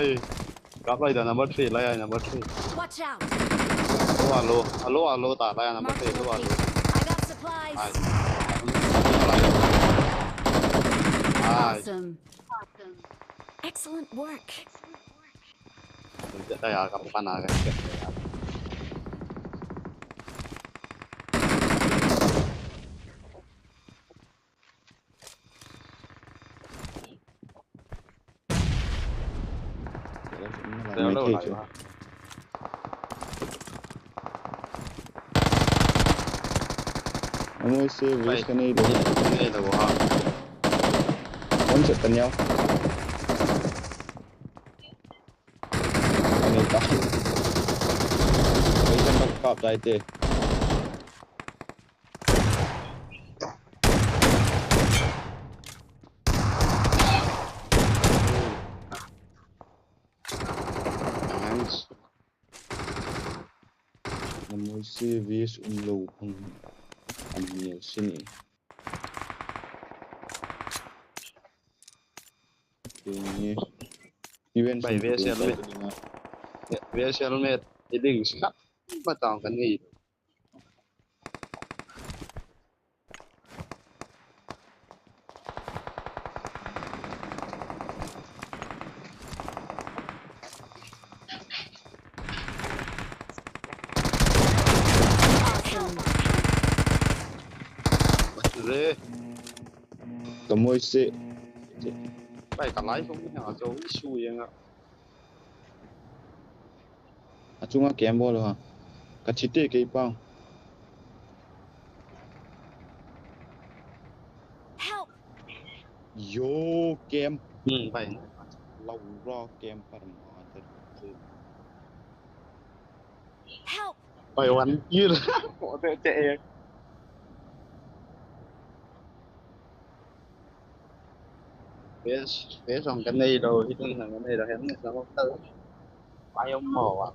Lai, kap lai da number three, lai ai number three. Watch out! Alo, alo, alo, alo, ta lai number Mark three, the alo, alo. Location. I got supplies. Ai. Ai. Awesome. Excellent work. Jat da ya, kap pa na ka. Hello, hello. Amoi se waste ka nei lo. Nei lo ha. Kon se tanyao. Ani ta. Ei kan kap tai te. Nice. Namoi se vest um lou phung an mial sini. Kini. Even bai vest helmet. Vest helmet. Iding sap matang kan ni. Re. Ka moi se. Pai ka lai song ni ha, jo issue yang a. Achunga camp bol ha. Ka thi te kei pang. Help! Yo camp. Hmm, pai. Lau ra camp par ma te. Help! Pai wan yul. Ko te che. Vest, vest jong ka nei lou, hi tun jong ka nei lou, helmet jong ka nei lou. Pai um mo a.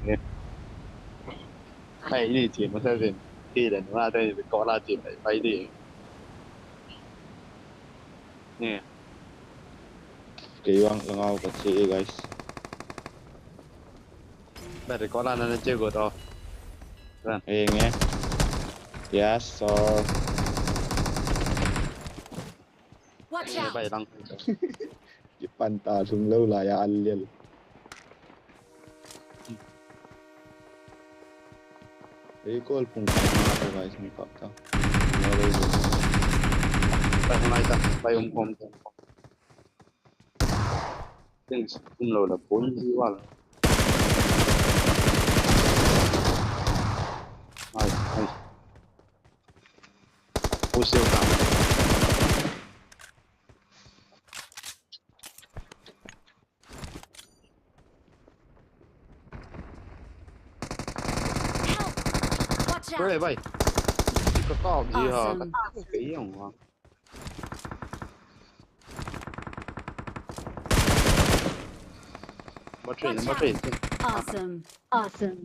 Eh. Pai ni chi ma sa sin. Ti dan ma ta ni ko la chi pai pai ni. Ni. Kei vang langa ka che e, guys. Ba de ko la na na che go to. Ran. Hey, nge. Yes, sir. Watch out! Bai lang. Kipan ta lhum lou lai a al lel. Ei, kol pung khat na ta, guys, mi kap ta. Bai ngai ta, bai um khom ta. Teng um lou la pon di wal. Ai, ai. Push ta. Help! Watch out! Bre, bai. Ka kau ji ha, ka kau ke yong ha. Ba train, ba train. Awesome. Awesome.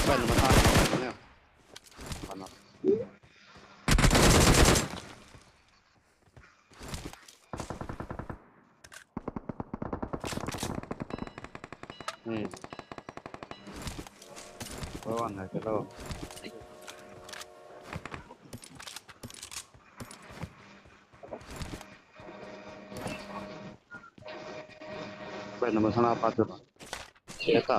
Ba na ma ta ne. Ba na. Hmm. Oi, wan hai ke lo. Bai na ma sana pa tu. Siya ta.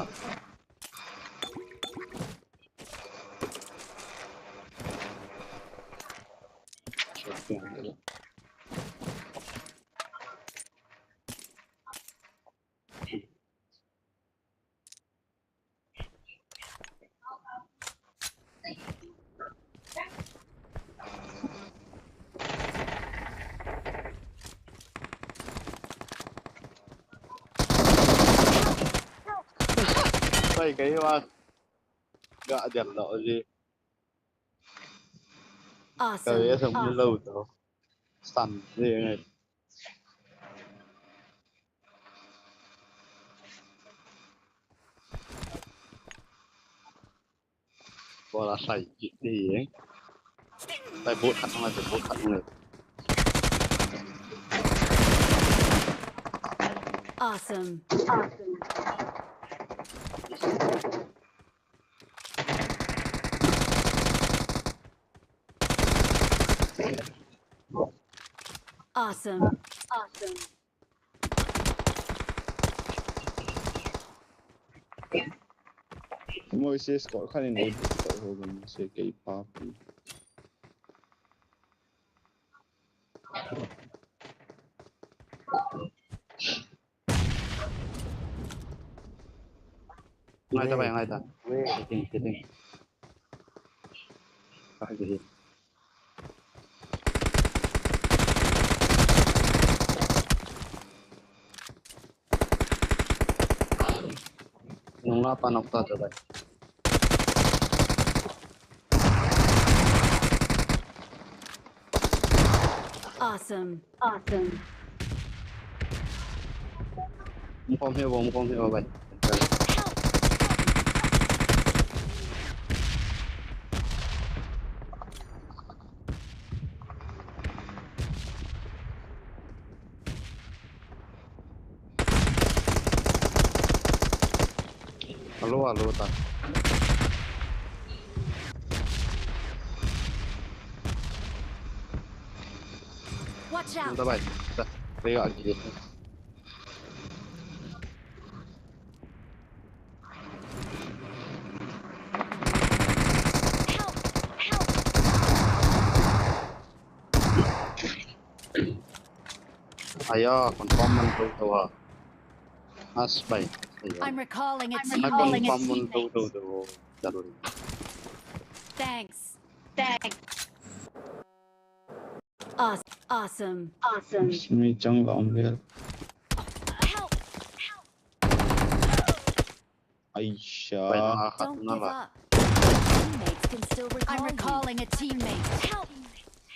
Bai, kei va ga diam lo ji. Awesome. Ka ve sa mu lo to. San ji ngai. Bola sai kit ni, eh. Sai bot khat ngai, sai bot khat ngai. Awesome. Awesome. Awesome. Moises ko khanin ei ko ho gam se kei papi. Ngai ta bai, ngai ta. Wait, sitting, sitting. Ka ji. Nunga pa nok ta to bai. Awesome. Awesome. Mu kom he wo, mu kom he wo bai. Alo, alo ta. Watch out! Anta bai. Ta. Pega aqui. Help! Help! Aya, confirm man to to ha. As bai. Aya. I'm recalling a teammate. Confirm man to to to. Daruri. Thanks. Thanks. Awes-, awesome. Awesome. Simi chang la om le. Help! Help! Aisha. Don't give up. Teammates can still recall you. I'm recalling a teammate. Help!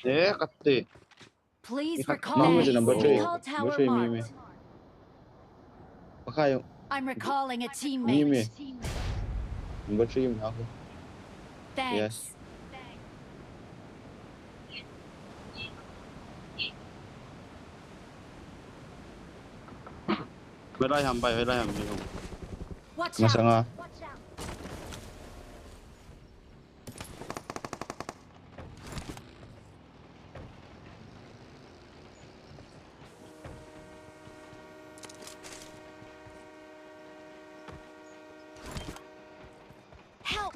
Eh, kate. Please recall. Number three, number three. Call tower marked. Number three, mi, mi. Pakai. I'm recalling a teammate. Mi, mi. Number three, mi ako. Thanks. Yes. Hoilai ham bai, hoilai ham bai. Watch out. Masanga. Watch out. Help!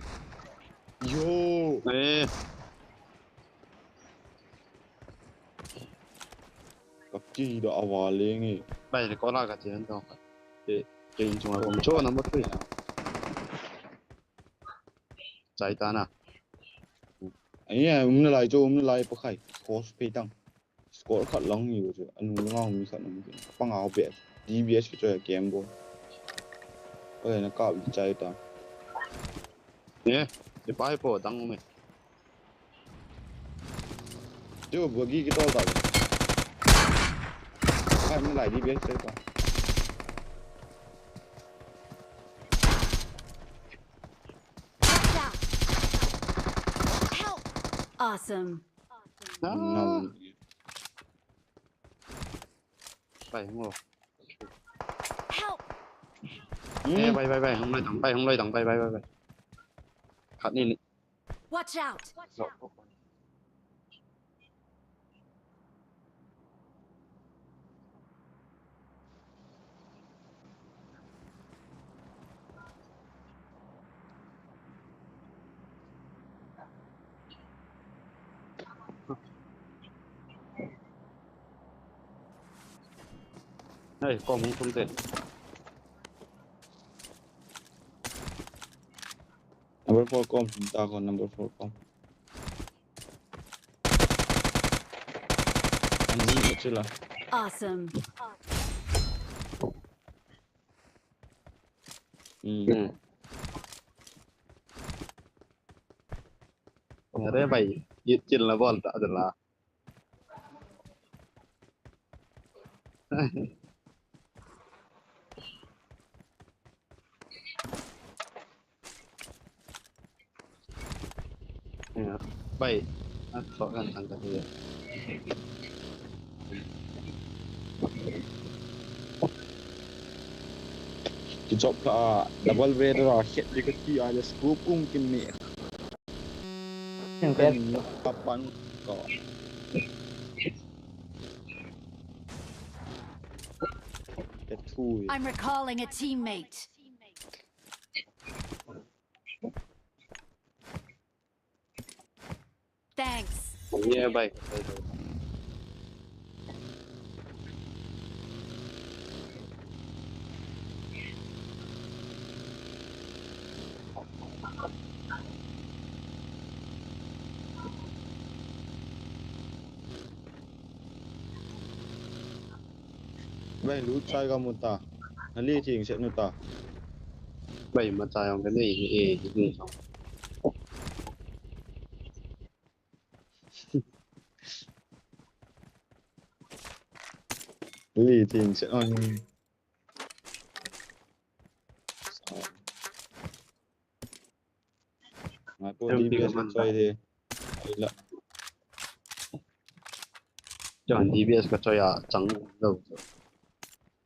Yo! Eh. Kaki da awa lenge. Bai, ni ko la ka chen to. Eh, chen chung a ko cho number three. Chai ta na. Ai ya, um na lai cho, um na lai pa khai. Force pe tang. Score khat lang ni chu. Anu lang mi khat lang. Panga ho be. D B S chu game bo. Oi, na ka bi chai ta. Ye, e pai po dang me. Chu bagi ki tol ta. Ai, mi lai di ben se ta. Watch out! Help! Awesome. No. Bai, hung lo. Help! Eh, bai, bai, bai, hung loi dang, bai, hung loi dang, bai, bai, bai, bai. Khat ni ni. Watch out! Lo. Hey, kom hung tum te. Number four kom, ta ko number four kom. Ani chila. Awesome. Hmm. Hmm. Are bai, ye chila bol ta adala. Bai, a so kan tang ka hi. Ki chop la double way ra khet di ka ti a le scope kum kin me. Ken kapan ko. Ka thu. I'm recalling a teammate. Thanks. Yeah, bye. Bye, bye. Bai, lu chai ka mu ta. Na li thing set nu ta. Bai, ma chai ang ka nei ni e, ni song. Li thing set on. Ngai po. Em, D B S ka choi de. Ai la. Chon D B S ka choi a chang lo.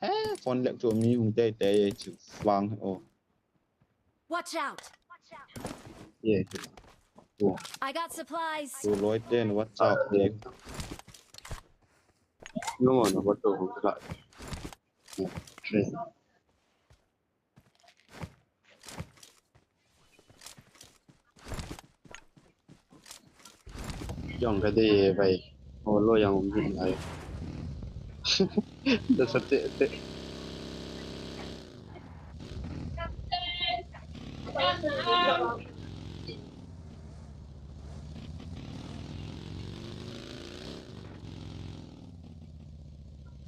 He, phone lek chu mi hung tei tei chu vang o. Watch out! Yeah. I got supplies. Tu loi ten, watch out. No, no, what the fuck? Jong ka dei bai. O lo yang um hin ai. Da sa te te.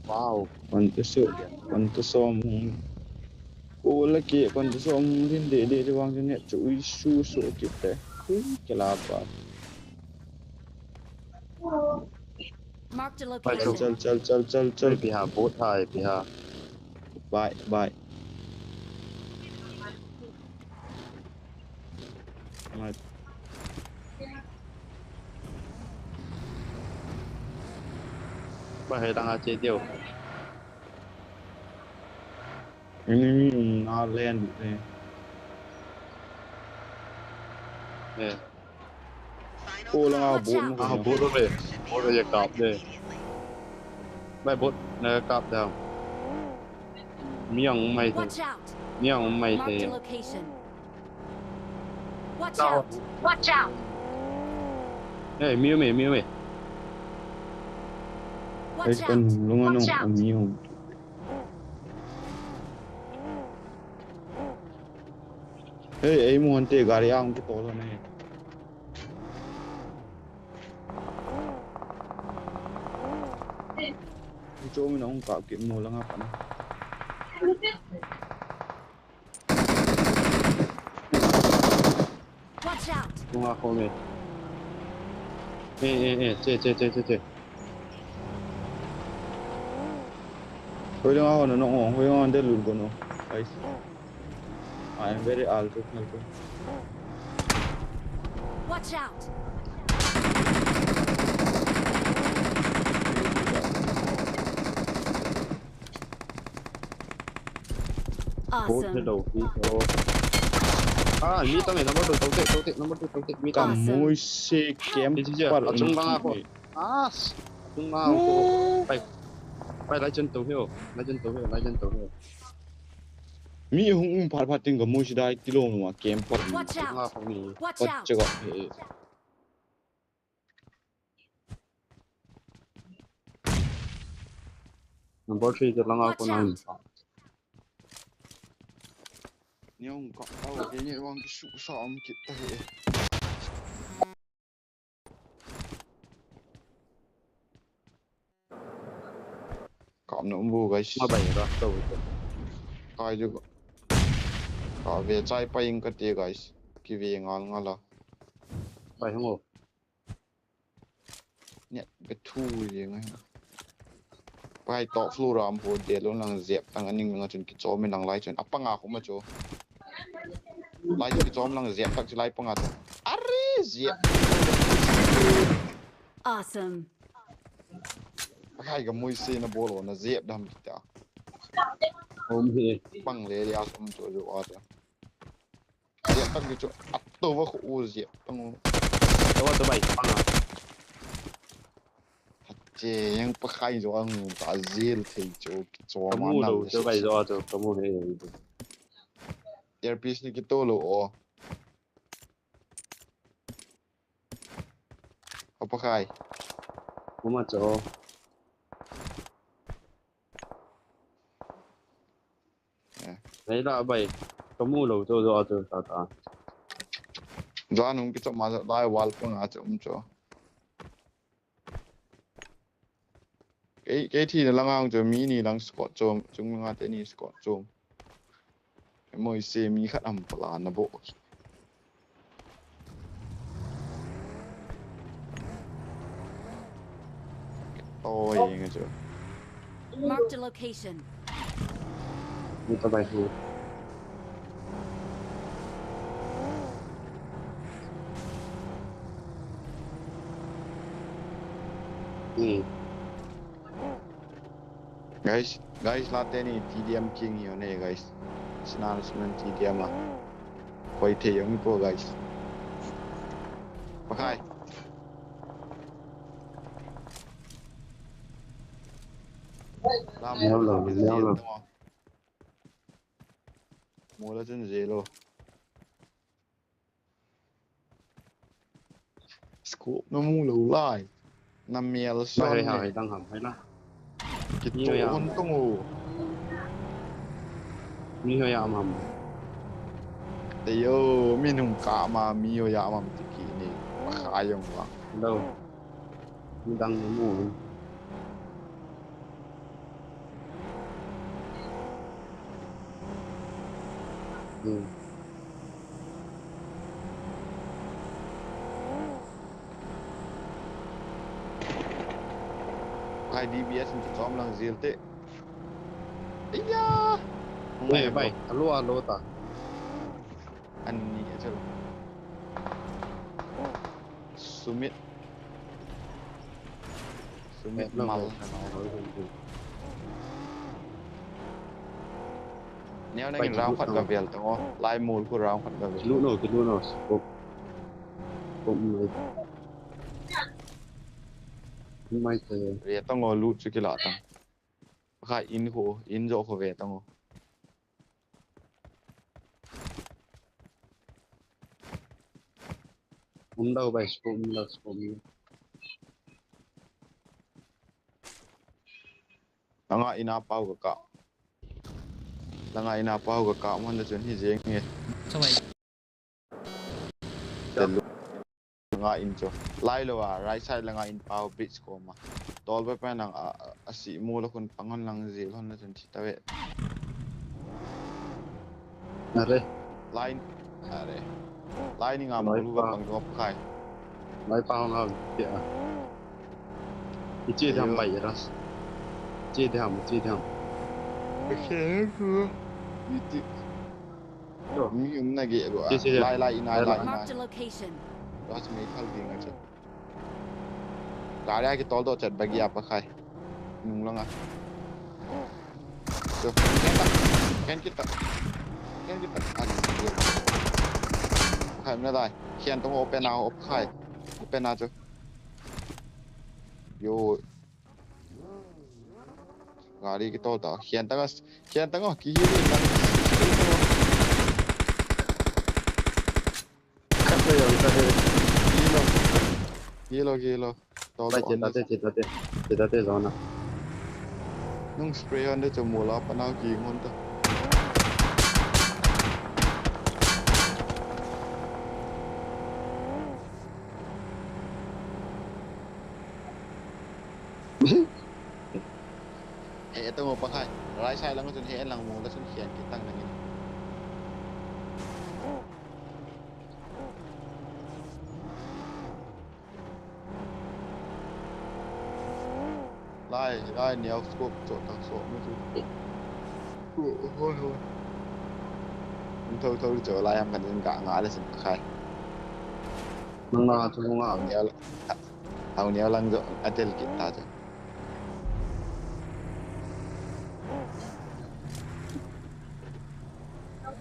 Wow. Kon tu su, kon tu som hung. Ko la ke, kon tu som hung din de de de wang ne chu ui su su ki te. Ui, ke la pa. Marked a location. Chal, chal, chal, chal, chal. Pi ha, boat hai, pi ha. Bye, bye. Ngai. Ba he dang a che diu. Enemy in our land. Eh. Eh. Ko langa bot. Ah, bot ve. Bot ve kap de. Bai bot na kap da. Mi ang mai. Watch out. Mi ang mai. Mark the location. Watch out. Watch out. Hey, mi me, mi me. Watch out. Lunga no, mi. Hey, ei mu ante gari ang kitoh lou ne. Cho mi na hung kap kit mo langa pa na. Watch out. Tunga kho me. Eh, eh, eh, che, che, che, che, che. Hoilang a hon nong, hoilang a hon de lut kono. Guys. I am very alto, alto. Watch out. Awesome. Hello. Ah, mi tang e, number two, tau te, tau te, number two, tau te, mi tang. Awesome. Kamui se camp. Achung bang ako. As. Achung bang ako. Pai. Pai, lai chen to hiu. Lai chen to hiu, lai chen to hiu. Mi hung um phat phat ting kamui se dai tilou nua camp phat. Watch out. Watch out. Chega. Number three te langa ko nang. Niang ka, aw, ke ni wang ki su sa am kit ta he. Kam na umbu, guys. Ma bai ra to. Kai ju. Ka ve chai pa ing ka te, guys. Ki ve ngal ngal a. Bai hung o. Net be thu jeng a. Pai top floor ram ho de lo lang zep tang aning nga chun kichom in lang lai chun apanga khuma chu. Lai chun kichom lang zep tak chu lai panga chu. Are zep. Awesome. Kai ga mui se na bolo na zep dam kita. Om he. Pang le ya som chu jo a ta. Zia tang ki chu a to va khu u zia tang u. To va to bai pang a. Che yang pa khai zo ang ta zil thei chu ki cho ma na. Kamu lo to bai zo to kamu he. Earpiece ni ki to lo o. Apa khai? Kuma cho. Nei la bai. Kamu lo to zo to ta ta. Zan hung ki chop ma lai wall pang a chom cho. Kei, kei thi na lang ang cho mi ni lang squad chom, chung nga te ni squad chom. Moi se mi khat am pala na bo. Oi, nga chu. Marked a location. Ni ta bai hu. Hmm. Guys, guys, la teni T D M King hi ne, guys. Sinan sinan T D M a. Koi thei jong ko, guys. Pakai. Lam. Neo lo, neo lo. Mola chun zelo. Scope na mu lo lai. Na mial son. Hai, hai, dang ham, hai na. Kitu hon tung u. Mi ho ya mam. Te yo, mi nung ka ma, mi ho ya mam tiki ni. Ma kha yong wa. Lo. Mi dang mu. Hmm. Kai D B S in kichom lang zil te. Iya! Bai, bai, alo, alo ta. Ani a chalo. Sumit. Sumit mal. Neo nangin round khat gavel tang o. Lai mol khu round khat gavel. Kilut no, kilut no. Scope. Scope mai. Mai te. Re tang o, lut chu kila tang. Kha in khu, in jo khu ve tang o. Um dau bai, scope um dau, scope um. Langa ina pau ka ka. Langa ina pau ka ka, mon da chun hi jeng nge. Chawai. Langa in chu. Lai lo a, right side langa in pau bridge koma. Tol bai pai nang a, a, a si mu lo khun pangon lang ji lon na chun chi ta ve. Are. Line. Are. Line nga mu lu pang dop khai. Lai pau nga pia. Ichi dham bai ra. Ichi dham, ichi dham. Ichi. Mi um na ge go. Lai, lai, inai, lai, inai. Marked a location. Ras mi thal ding a che. Gari a kitol doh chet bagi a pakhai. Nung langa. Chu, ken ta. Ken kita. Ken kita. Ani. Khai na dai. Khian tong open a op khai. Open a chu. Yo. Gari kitol ta. Khian tanga, khian tanga, ki hi ni tang. Khat le jong khat le. Kilo. Kilo, kilo. Tol ta. Chetate, chetate. Chetate jong na. Nung spray on de chu mol a pat na ki ngon ta. He, tamo pakhai. Right side lang chun he lang mu la chun khian kitang nangin. Lai, lai, neo scope cho tak so mu chu. Hoi, hoi. Thou, thou cho lai am kan ka nga le sin pakhai. Nang na chu nga. Neo. Hau neo lang jo atel kit ta chu.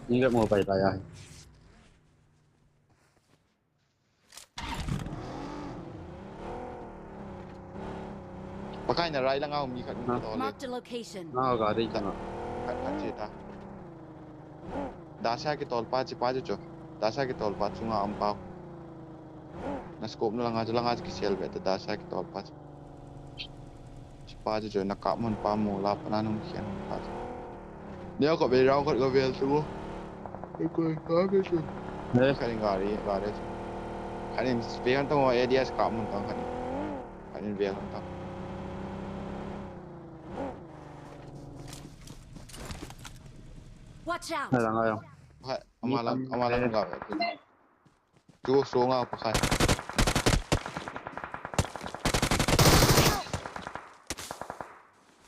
Ni le mo pai ta ya. Pakai na rai langa mi khat ni to le. Marked a location. Na ga dei ta na. Khat khat che ta. Dasha kitol pa chi pa chu chu. Dasha kitol pa chunga um pau. Na scope na langa chu langa chu kisel ve ta Dasha kitol pa chu. Chi pa chu chu na kap mun pa mu la pa na nung khian pa chu. Neo ko be rau ko vel tu. Ko ka ke chu. Ne khanin gari gari chu. Khanin speaker tong A D S kap mun tong khanin. Khanin vel tong. Watch out! Hai lang ayo. Hai, ama lang, ama lang ga. Tu sunga pakai.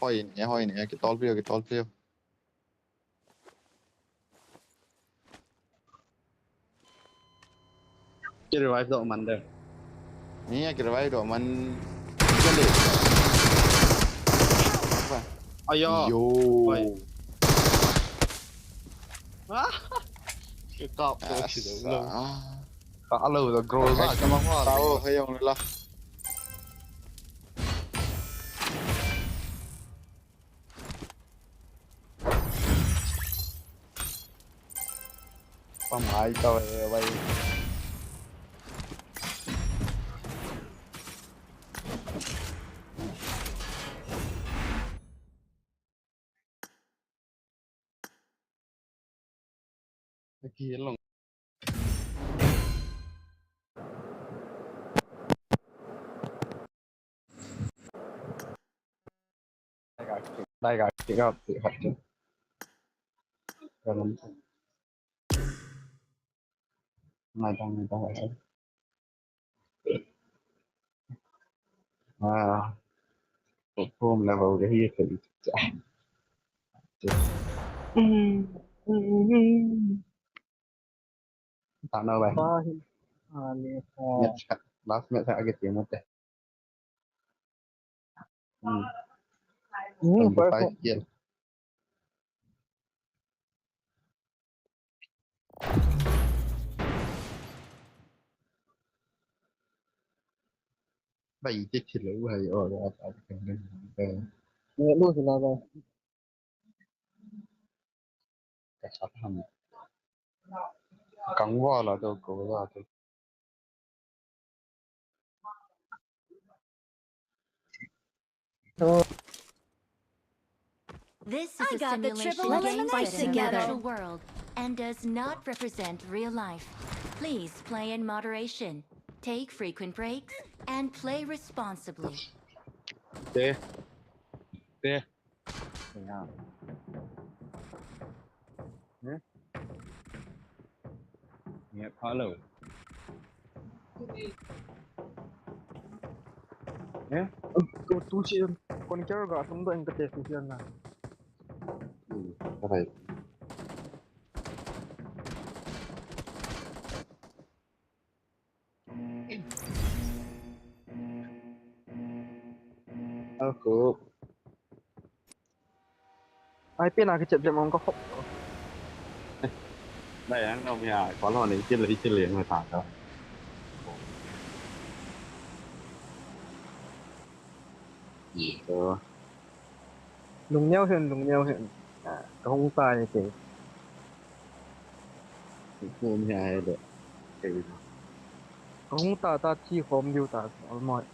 Hoi ni, hoi ni, kitol pio, kitol pio. Ki revive doh man de. Ni a ki revive doh man. Kale. Ayo. Yo. Oi. Ki kap to si lo. Ka alo da grow ba ka ma wa. Tao he yong la. Pamai tao e vai. Aki long. Dai ga, dai ga, dai ga, dai ga. Ngai dang, ngai dang, ngai dang. Ah, perform level ke hi ke. Ta na bai. Ba hin. Ah, le. Net khat. Last match a kiti mo te. Hmm. Hmm, seventy-five first kill. Bai, te thil lo hai o, ya ta kan. Ni lu sila ba. Ka sat ham. Kang wa la do ko la do. This is I a got the simulation triple game set in the virtual world and does not represent real life. Please play in moderation, take frequent breaks, and play responsibly. Te. Te. Ya. Hmm? Nge pha lou. Eh? Ko tu chi kon kya ga tum do en ka te si na. Hmm, ka bai. Ako. Ai, pin a kichet dem ong ka khop. Dai ang no mia, ko lo ni kil hi kil yang ta ka. Ito. Lungneo hen, lungneo hen. Ah, ka hung ta ni ke. Ko mia ai de. Ka hung ta ta thi khom diu ta, almost.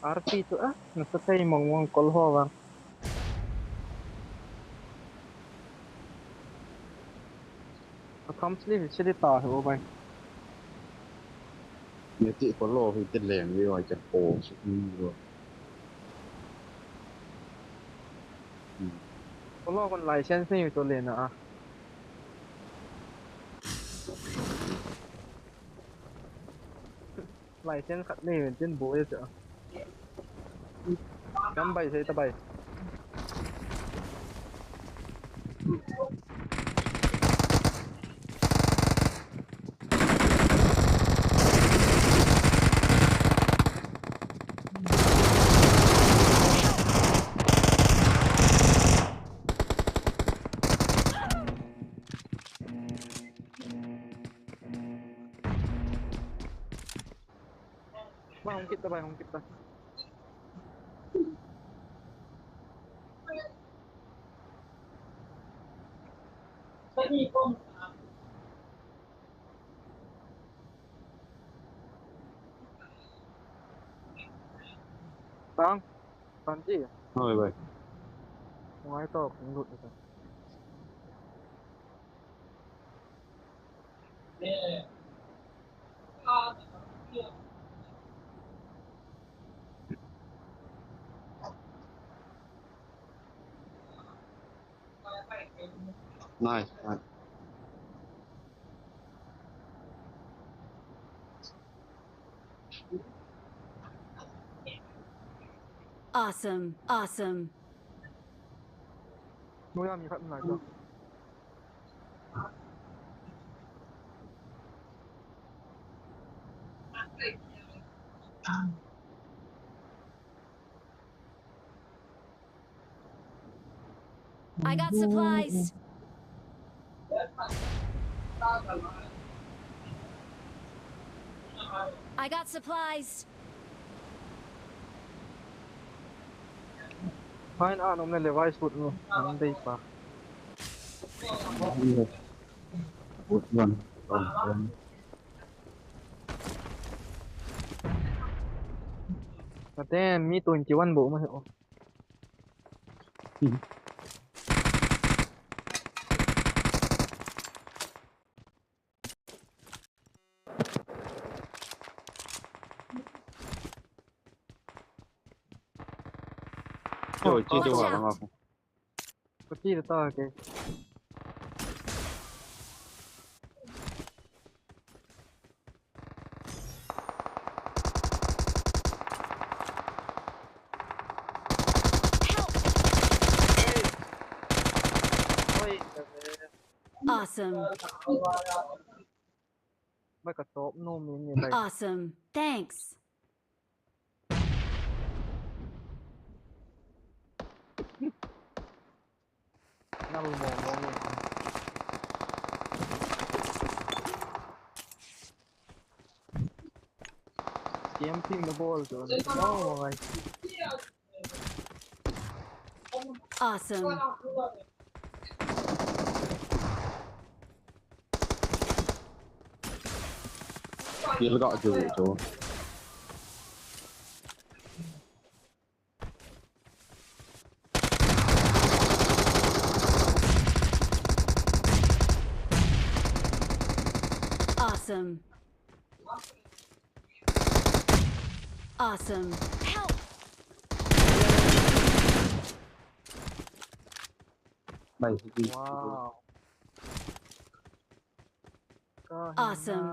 R P chu a, nasa thei mong mong kol ho vang. A tham chili hi chili ta hi o bai. Ni ti kol ho hi ti leng wi oi ka po su ni ro. Kol ho kon license ni to le na a. License khat nei ven tin bu e cha. Kan bai sei ta bai. Bai, hung kit ta, bai, hung kit ta. Tang, Sanji. Oi, bai. Ngai to, kung lut ta. Nice, nice. Awesome, awesome. Nuya mi khat nai to. I got supplies. I got supplies. Fine, ah, nom le Levi's boot no. Ang day pa. Boot one. One, one. Ate, mi twenty-one bo ma ho. Yo, chi tu wa ma. Ko chi ta ke. Help! Oi, oi, Awesome. Bai ka top no mi ni bai. Awesome. Thanks. Nal mo mo ni. Camping na bol to. Oh, my. Awesome. Kill ga jo jo. Awesome. Awesome. Help! Nice. Wow. Awesome.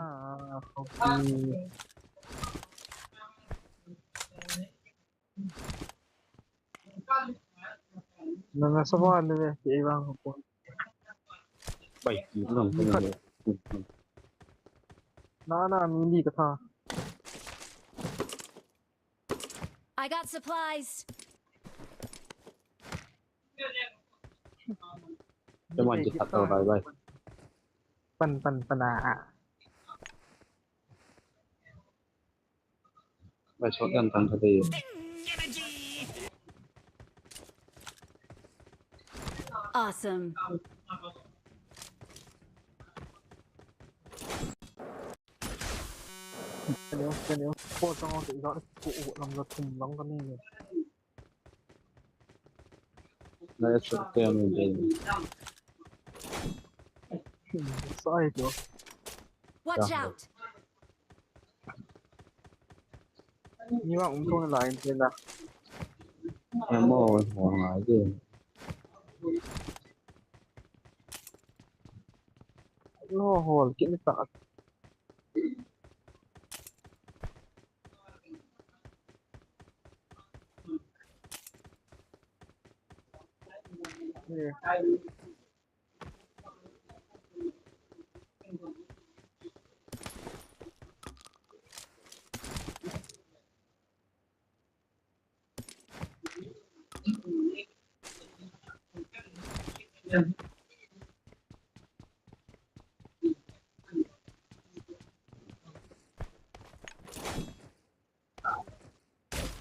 Na, na, sa bawah le, ke ei vang ko. Bai, ki lang ko. Na, na, mi li ka tha. I got supplies. Come on, just hit the bye bye. Pan, pan, pan, ah, ah. Bai, shotgun tan ka dei. Awesome. Kani, kani, ko chang ko, ko, ko, lam la thum lang kani. Na ya chuk te mi de. Sai to. Watch out! Ni ma um to na line te na. Em mo, mo ngai de. Lo hol kit ni ta.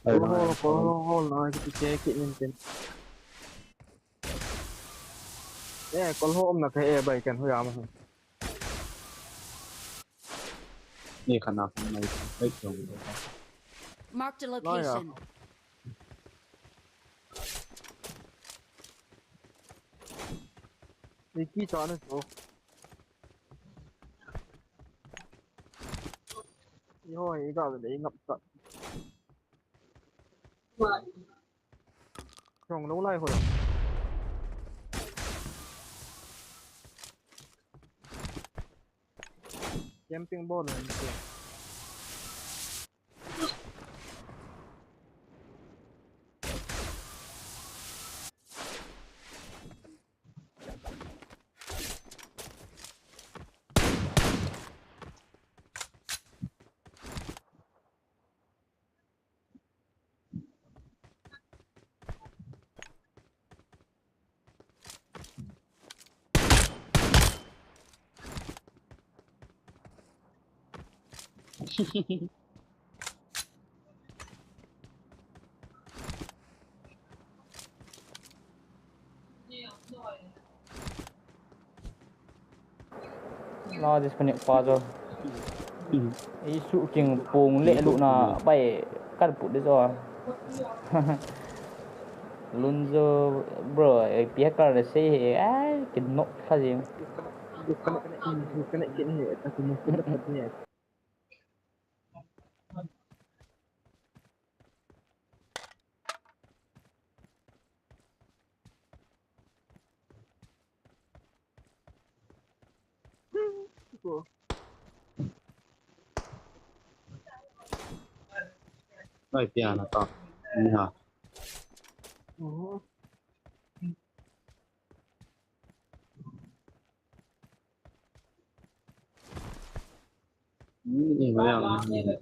Ai, kol ho, ai, kol ho, hol na, ki, ki, ki, nin, tin. Eh, kol ho um na ka, eh, bai, kan hu ya ma. Ni khana, mai, mai, mai. Marked a location. Ni ki ta na to. Yo, i ga le ngap ta. Chong lo lai ho. Camping bol le. La disconnect pa jo. Isu king pung le lu na pai kar put de jo. Lun jo, bro, eh, pi kar de sei he, ai, kin nok kha jing. Ai, pian na ta. Ni ha. Mhm. Ni, ni, ni.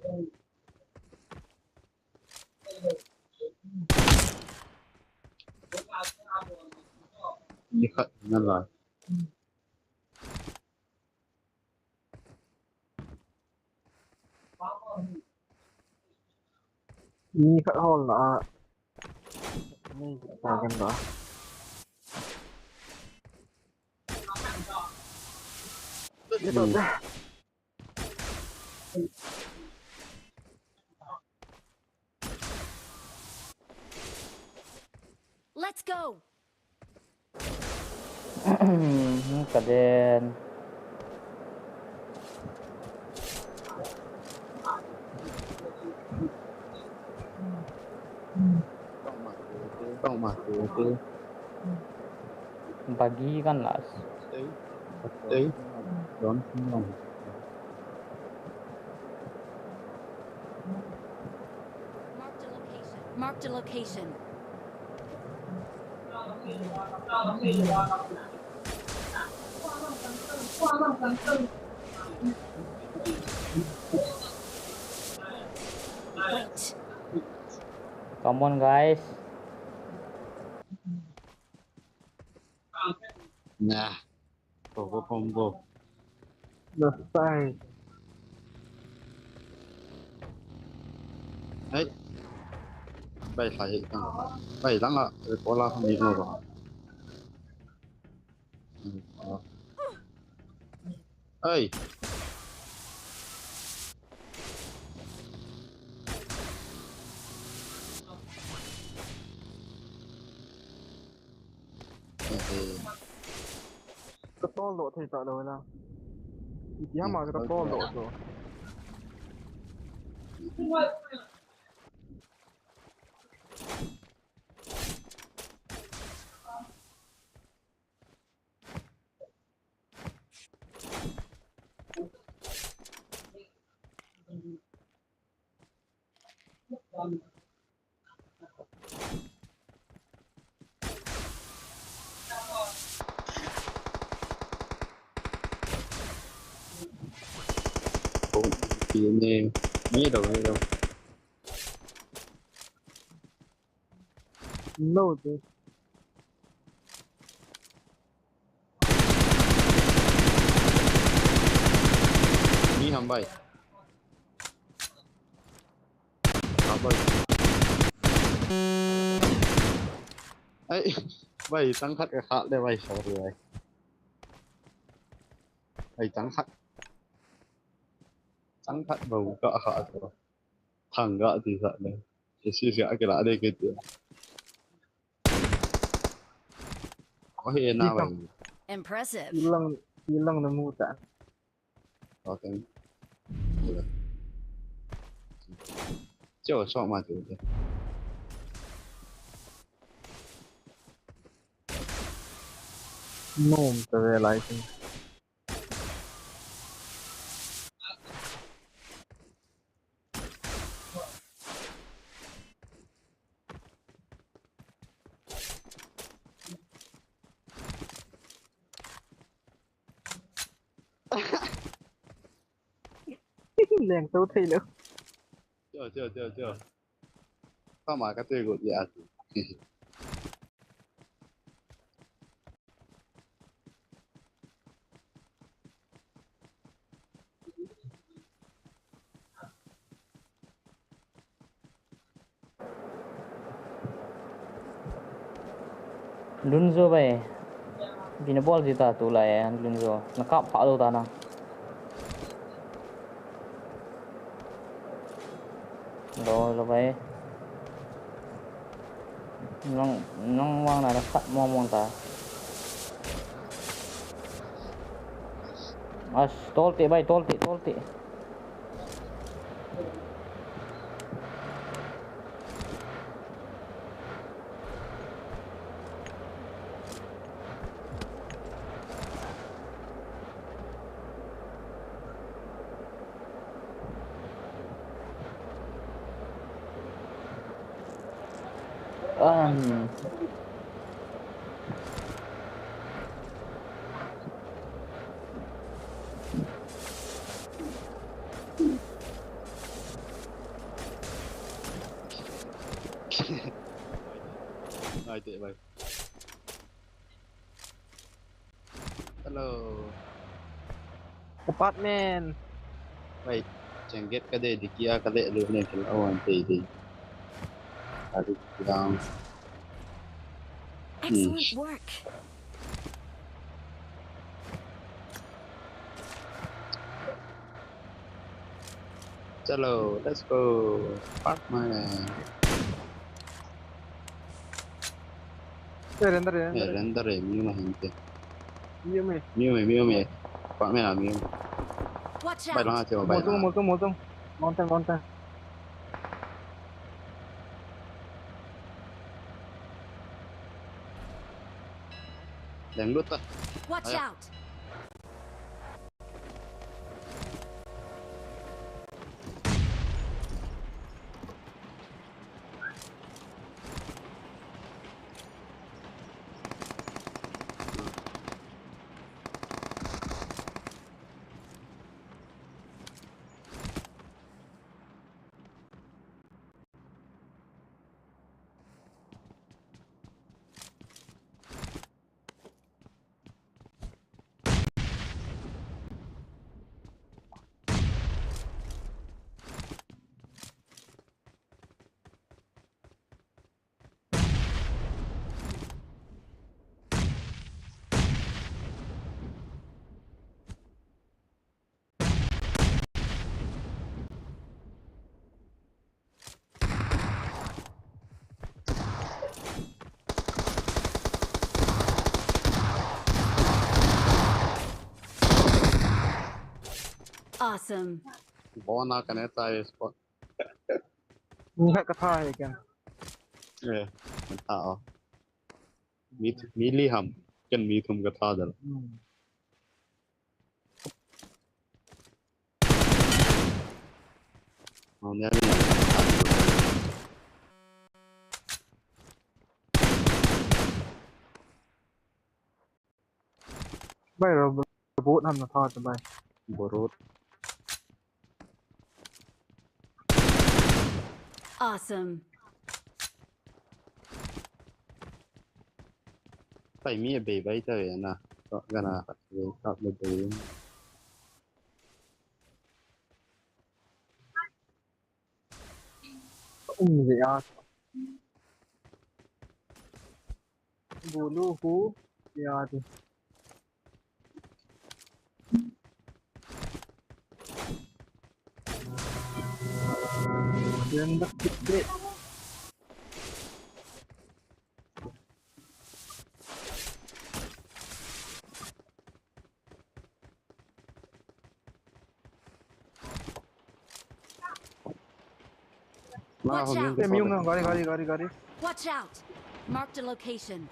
Ni khat na lai. Ni khat hol na. Ni khat na. Hmm. Let's go. Kaden. Bagi kan las. Ei. Ei. Don, don. Marked a location. Marked a location. Wait. Come on, guys. Nah. Combo, combo. Nasai. Hey. Bai, sai, tang. Bai, tang a, eh, kola kami mo ba. Hmm, ah. Hey. Ka tol doh thei ta lou la. Iti hama ka tol doh chu. Pi ne, ni do, ni do. No, dude. Ni ham bai. Ham bai. Ai, bai, tang khat ka khat le bai, sorry bai. Bai, tang khat. Tang khat bou ka khat to. Thang ga ti sa le. Isi sia ke la de ke ti. Ko he na bai. Impressive. Ilang, ilang na mu ta. Okay. Cheo so ma ti. Nom ta ve lai ti. Leng to thei lou. Chua, chua, chua, chua. Kama ka tui got ya. Lunjo bai. Bina bol jita tu lai, eh, Lunjo. Na kap pha lo ta na. Lo, lo bai. Nang, nang wang na kap mo mo ta. As, tol te bai, tol te, tol te. Um. Hello. Apartment. Wait, cheng get ka de di kia ka de lu ne kel awan te di. Ka di down. Excellent work. Chalo, let's go. Park mai. Eh, render, eh, render, eh, render, eh, miu ma hinte. Miu me. Miu me, miu me. Park mai la miu. Watch out. Bai long ha che, bai long. Moltung, moltung, moltung. Mountain, mountain. Leng lut ta. Watch out. Awesome. Bona ka ne ta spot. Ni ka tha he kya? Eh, ka tha o. Mi, mi li ham, ken mi thum ka tha dal. Hmm. Ang niya rin. Bai, robot ham na tha ta bai. Borot. Awesome. Pai mi a bei bai ta ve na. To gana ka ve ka be bei. Um ve a. Bulu hu ya de. Yan dak tikle. Watch out! Hey, miu nga, gari, gari, gari, gari. Watch out! Marked a location.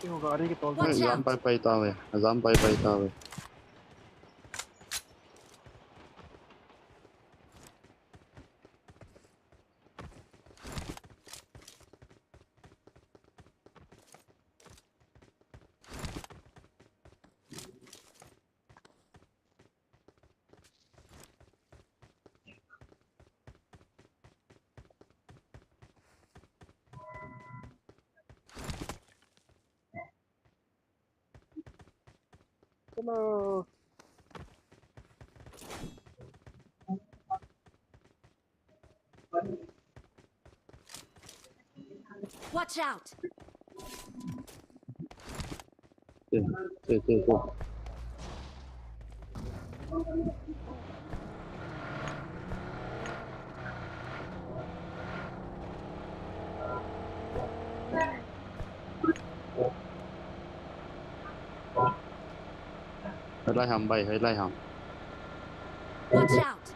Hey, gari ke tol. Watch out! Jam pai pai ta ve, jam pai pai ta ve. Hello. Watch out! Che, che, che, che. Hoi lai ham bai, hoi lai ham. Watch out!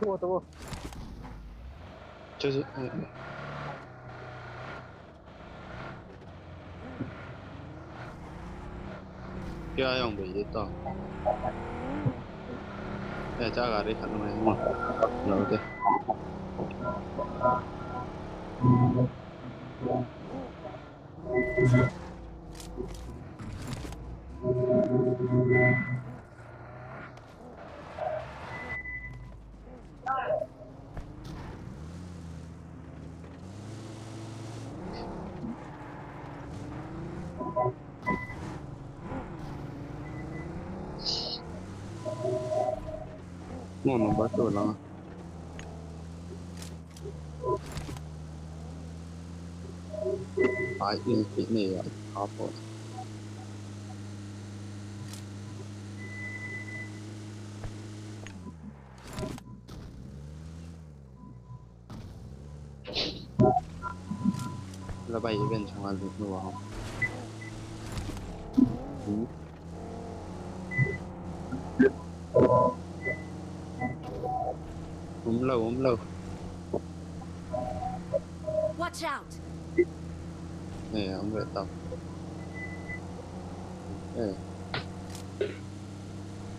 Tua, tua. Che, che, eh. Kya jong bei ta. Eh, cha gari khat ngai mo. Lo te. No, no, ba to lang. Ai, in fit ne ya, apo. Labai event chang a lut nu a. Hmm. Um lo, um lo. Watch out! Eh, um ve tao. Eh.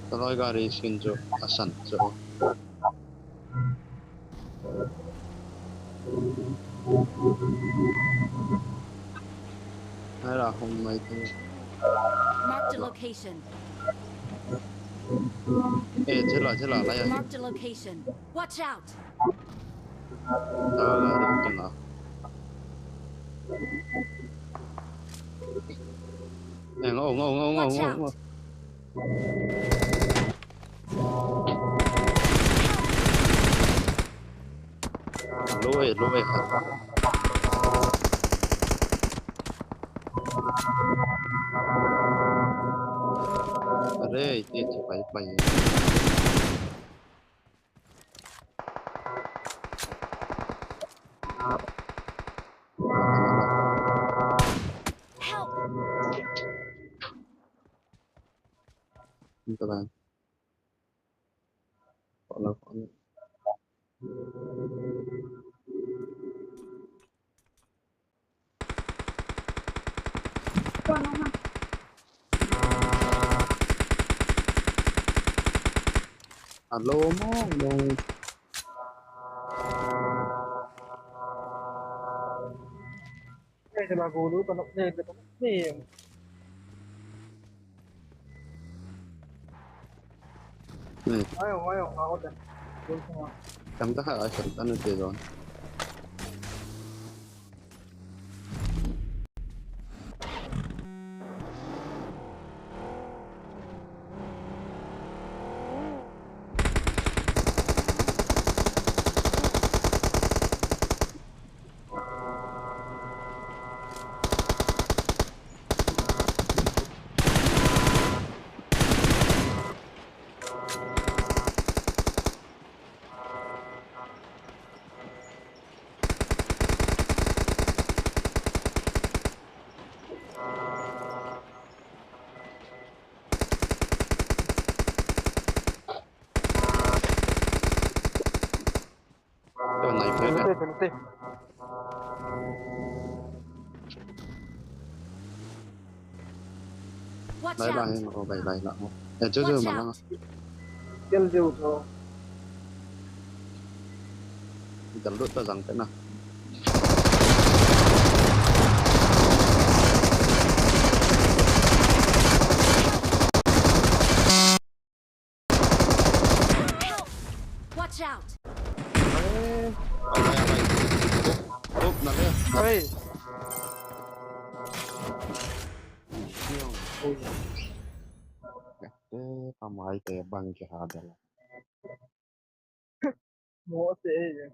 Taloi gari skin chu asan chu. Hai la hung mai te. Marked a location. Eh, chela, chela, la ya. Marked a location. Watch out! Ta la, la, ta la. Eh, ngo, ngo, ngo, ngo, ngo, ngo. Watch out! Lou e, lou e. Are, iti, iti, pai, pai. Help! Ito lang. Wala ko ano. Hello mo, no. Eh, sila gulu, tanok niya, tanok niya. Hmm. Ayaw, ayaw, ako din. Gulu ko nga. Kanta ka, ay, salita na tayo doon. Ito, sniper na. Penalty, penalty. Watch out! Bye bye, oh, bye bye na, oh. Eh, jojo. Watch out! Kill diu to. Dal lut ta jang te na. Help! Watch out! Hey. Amai, amai. Up, up, na le. Hey. Eh, amai te bang ke ha dala. Mo se, eh.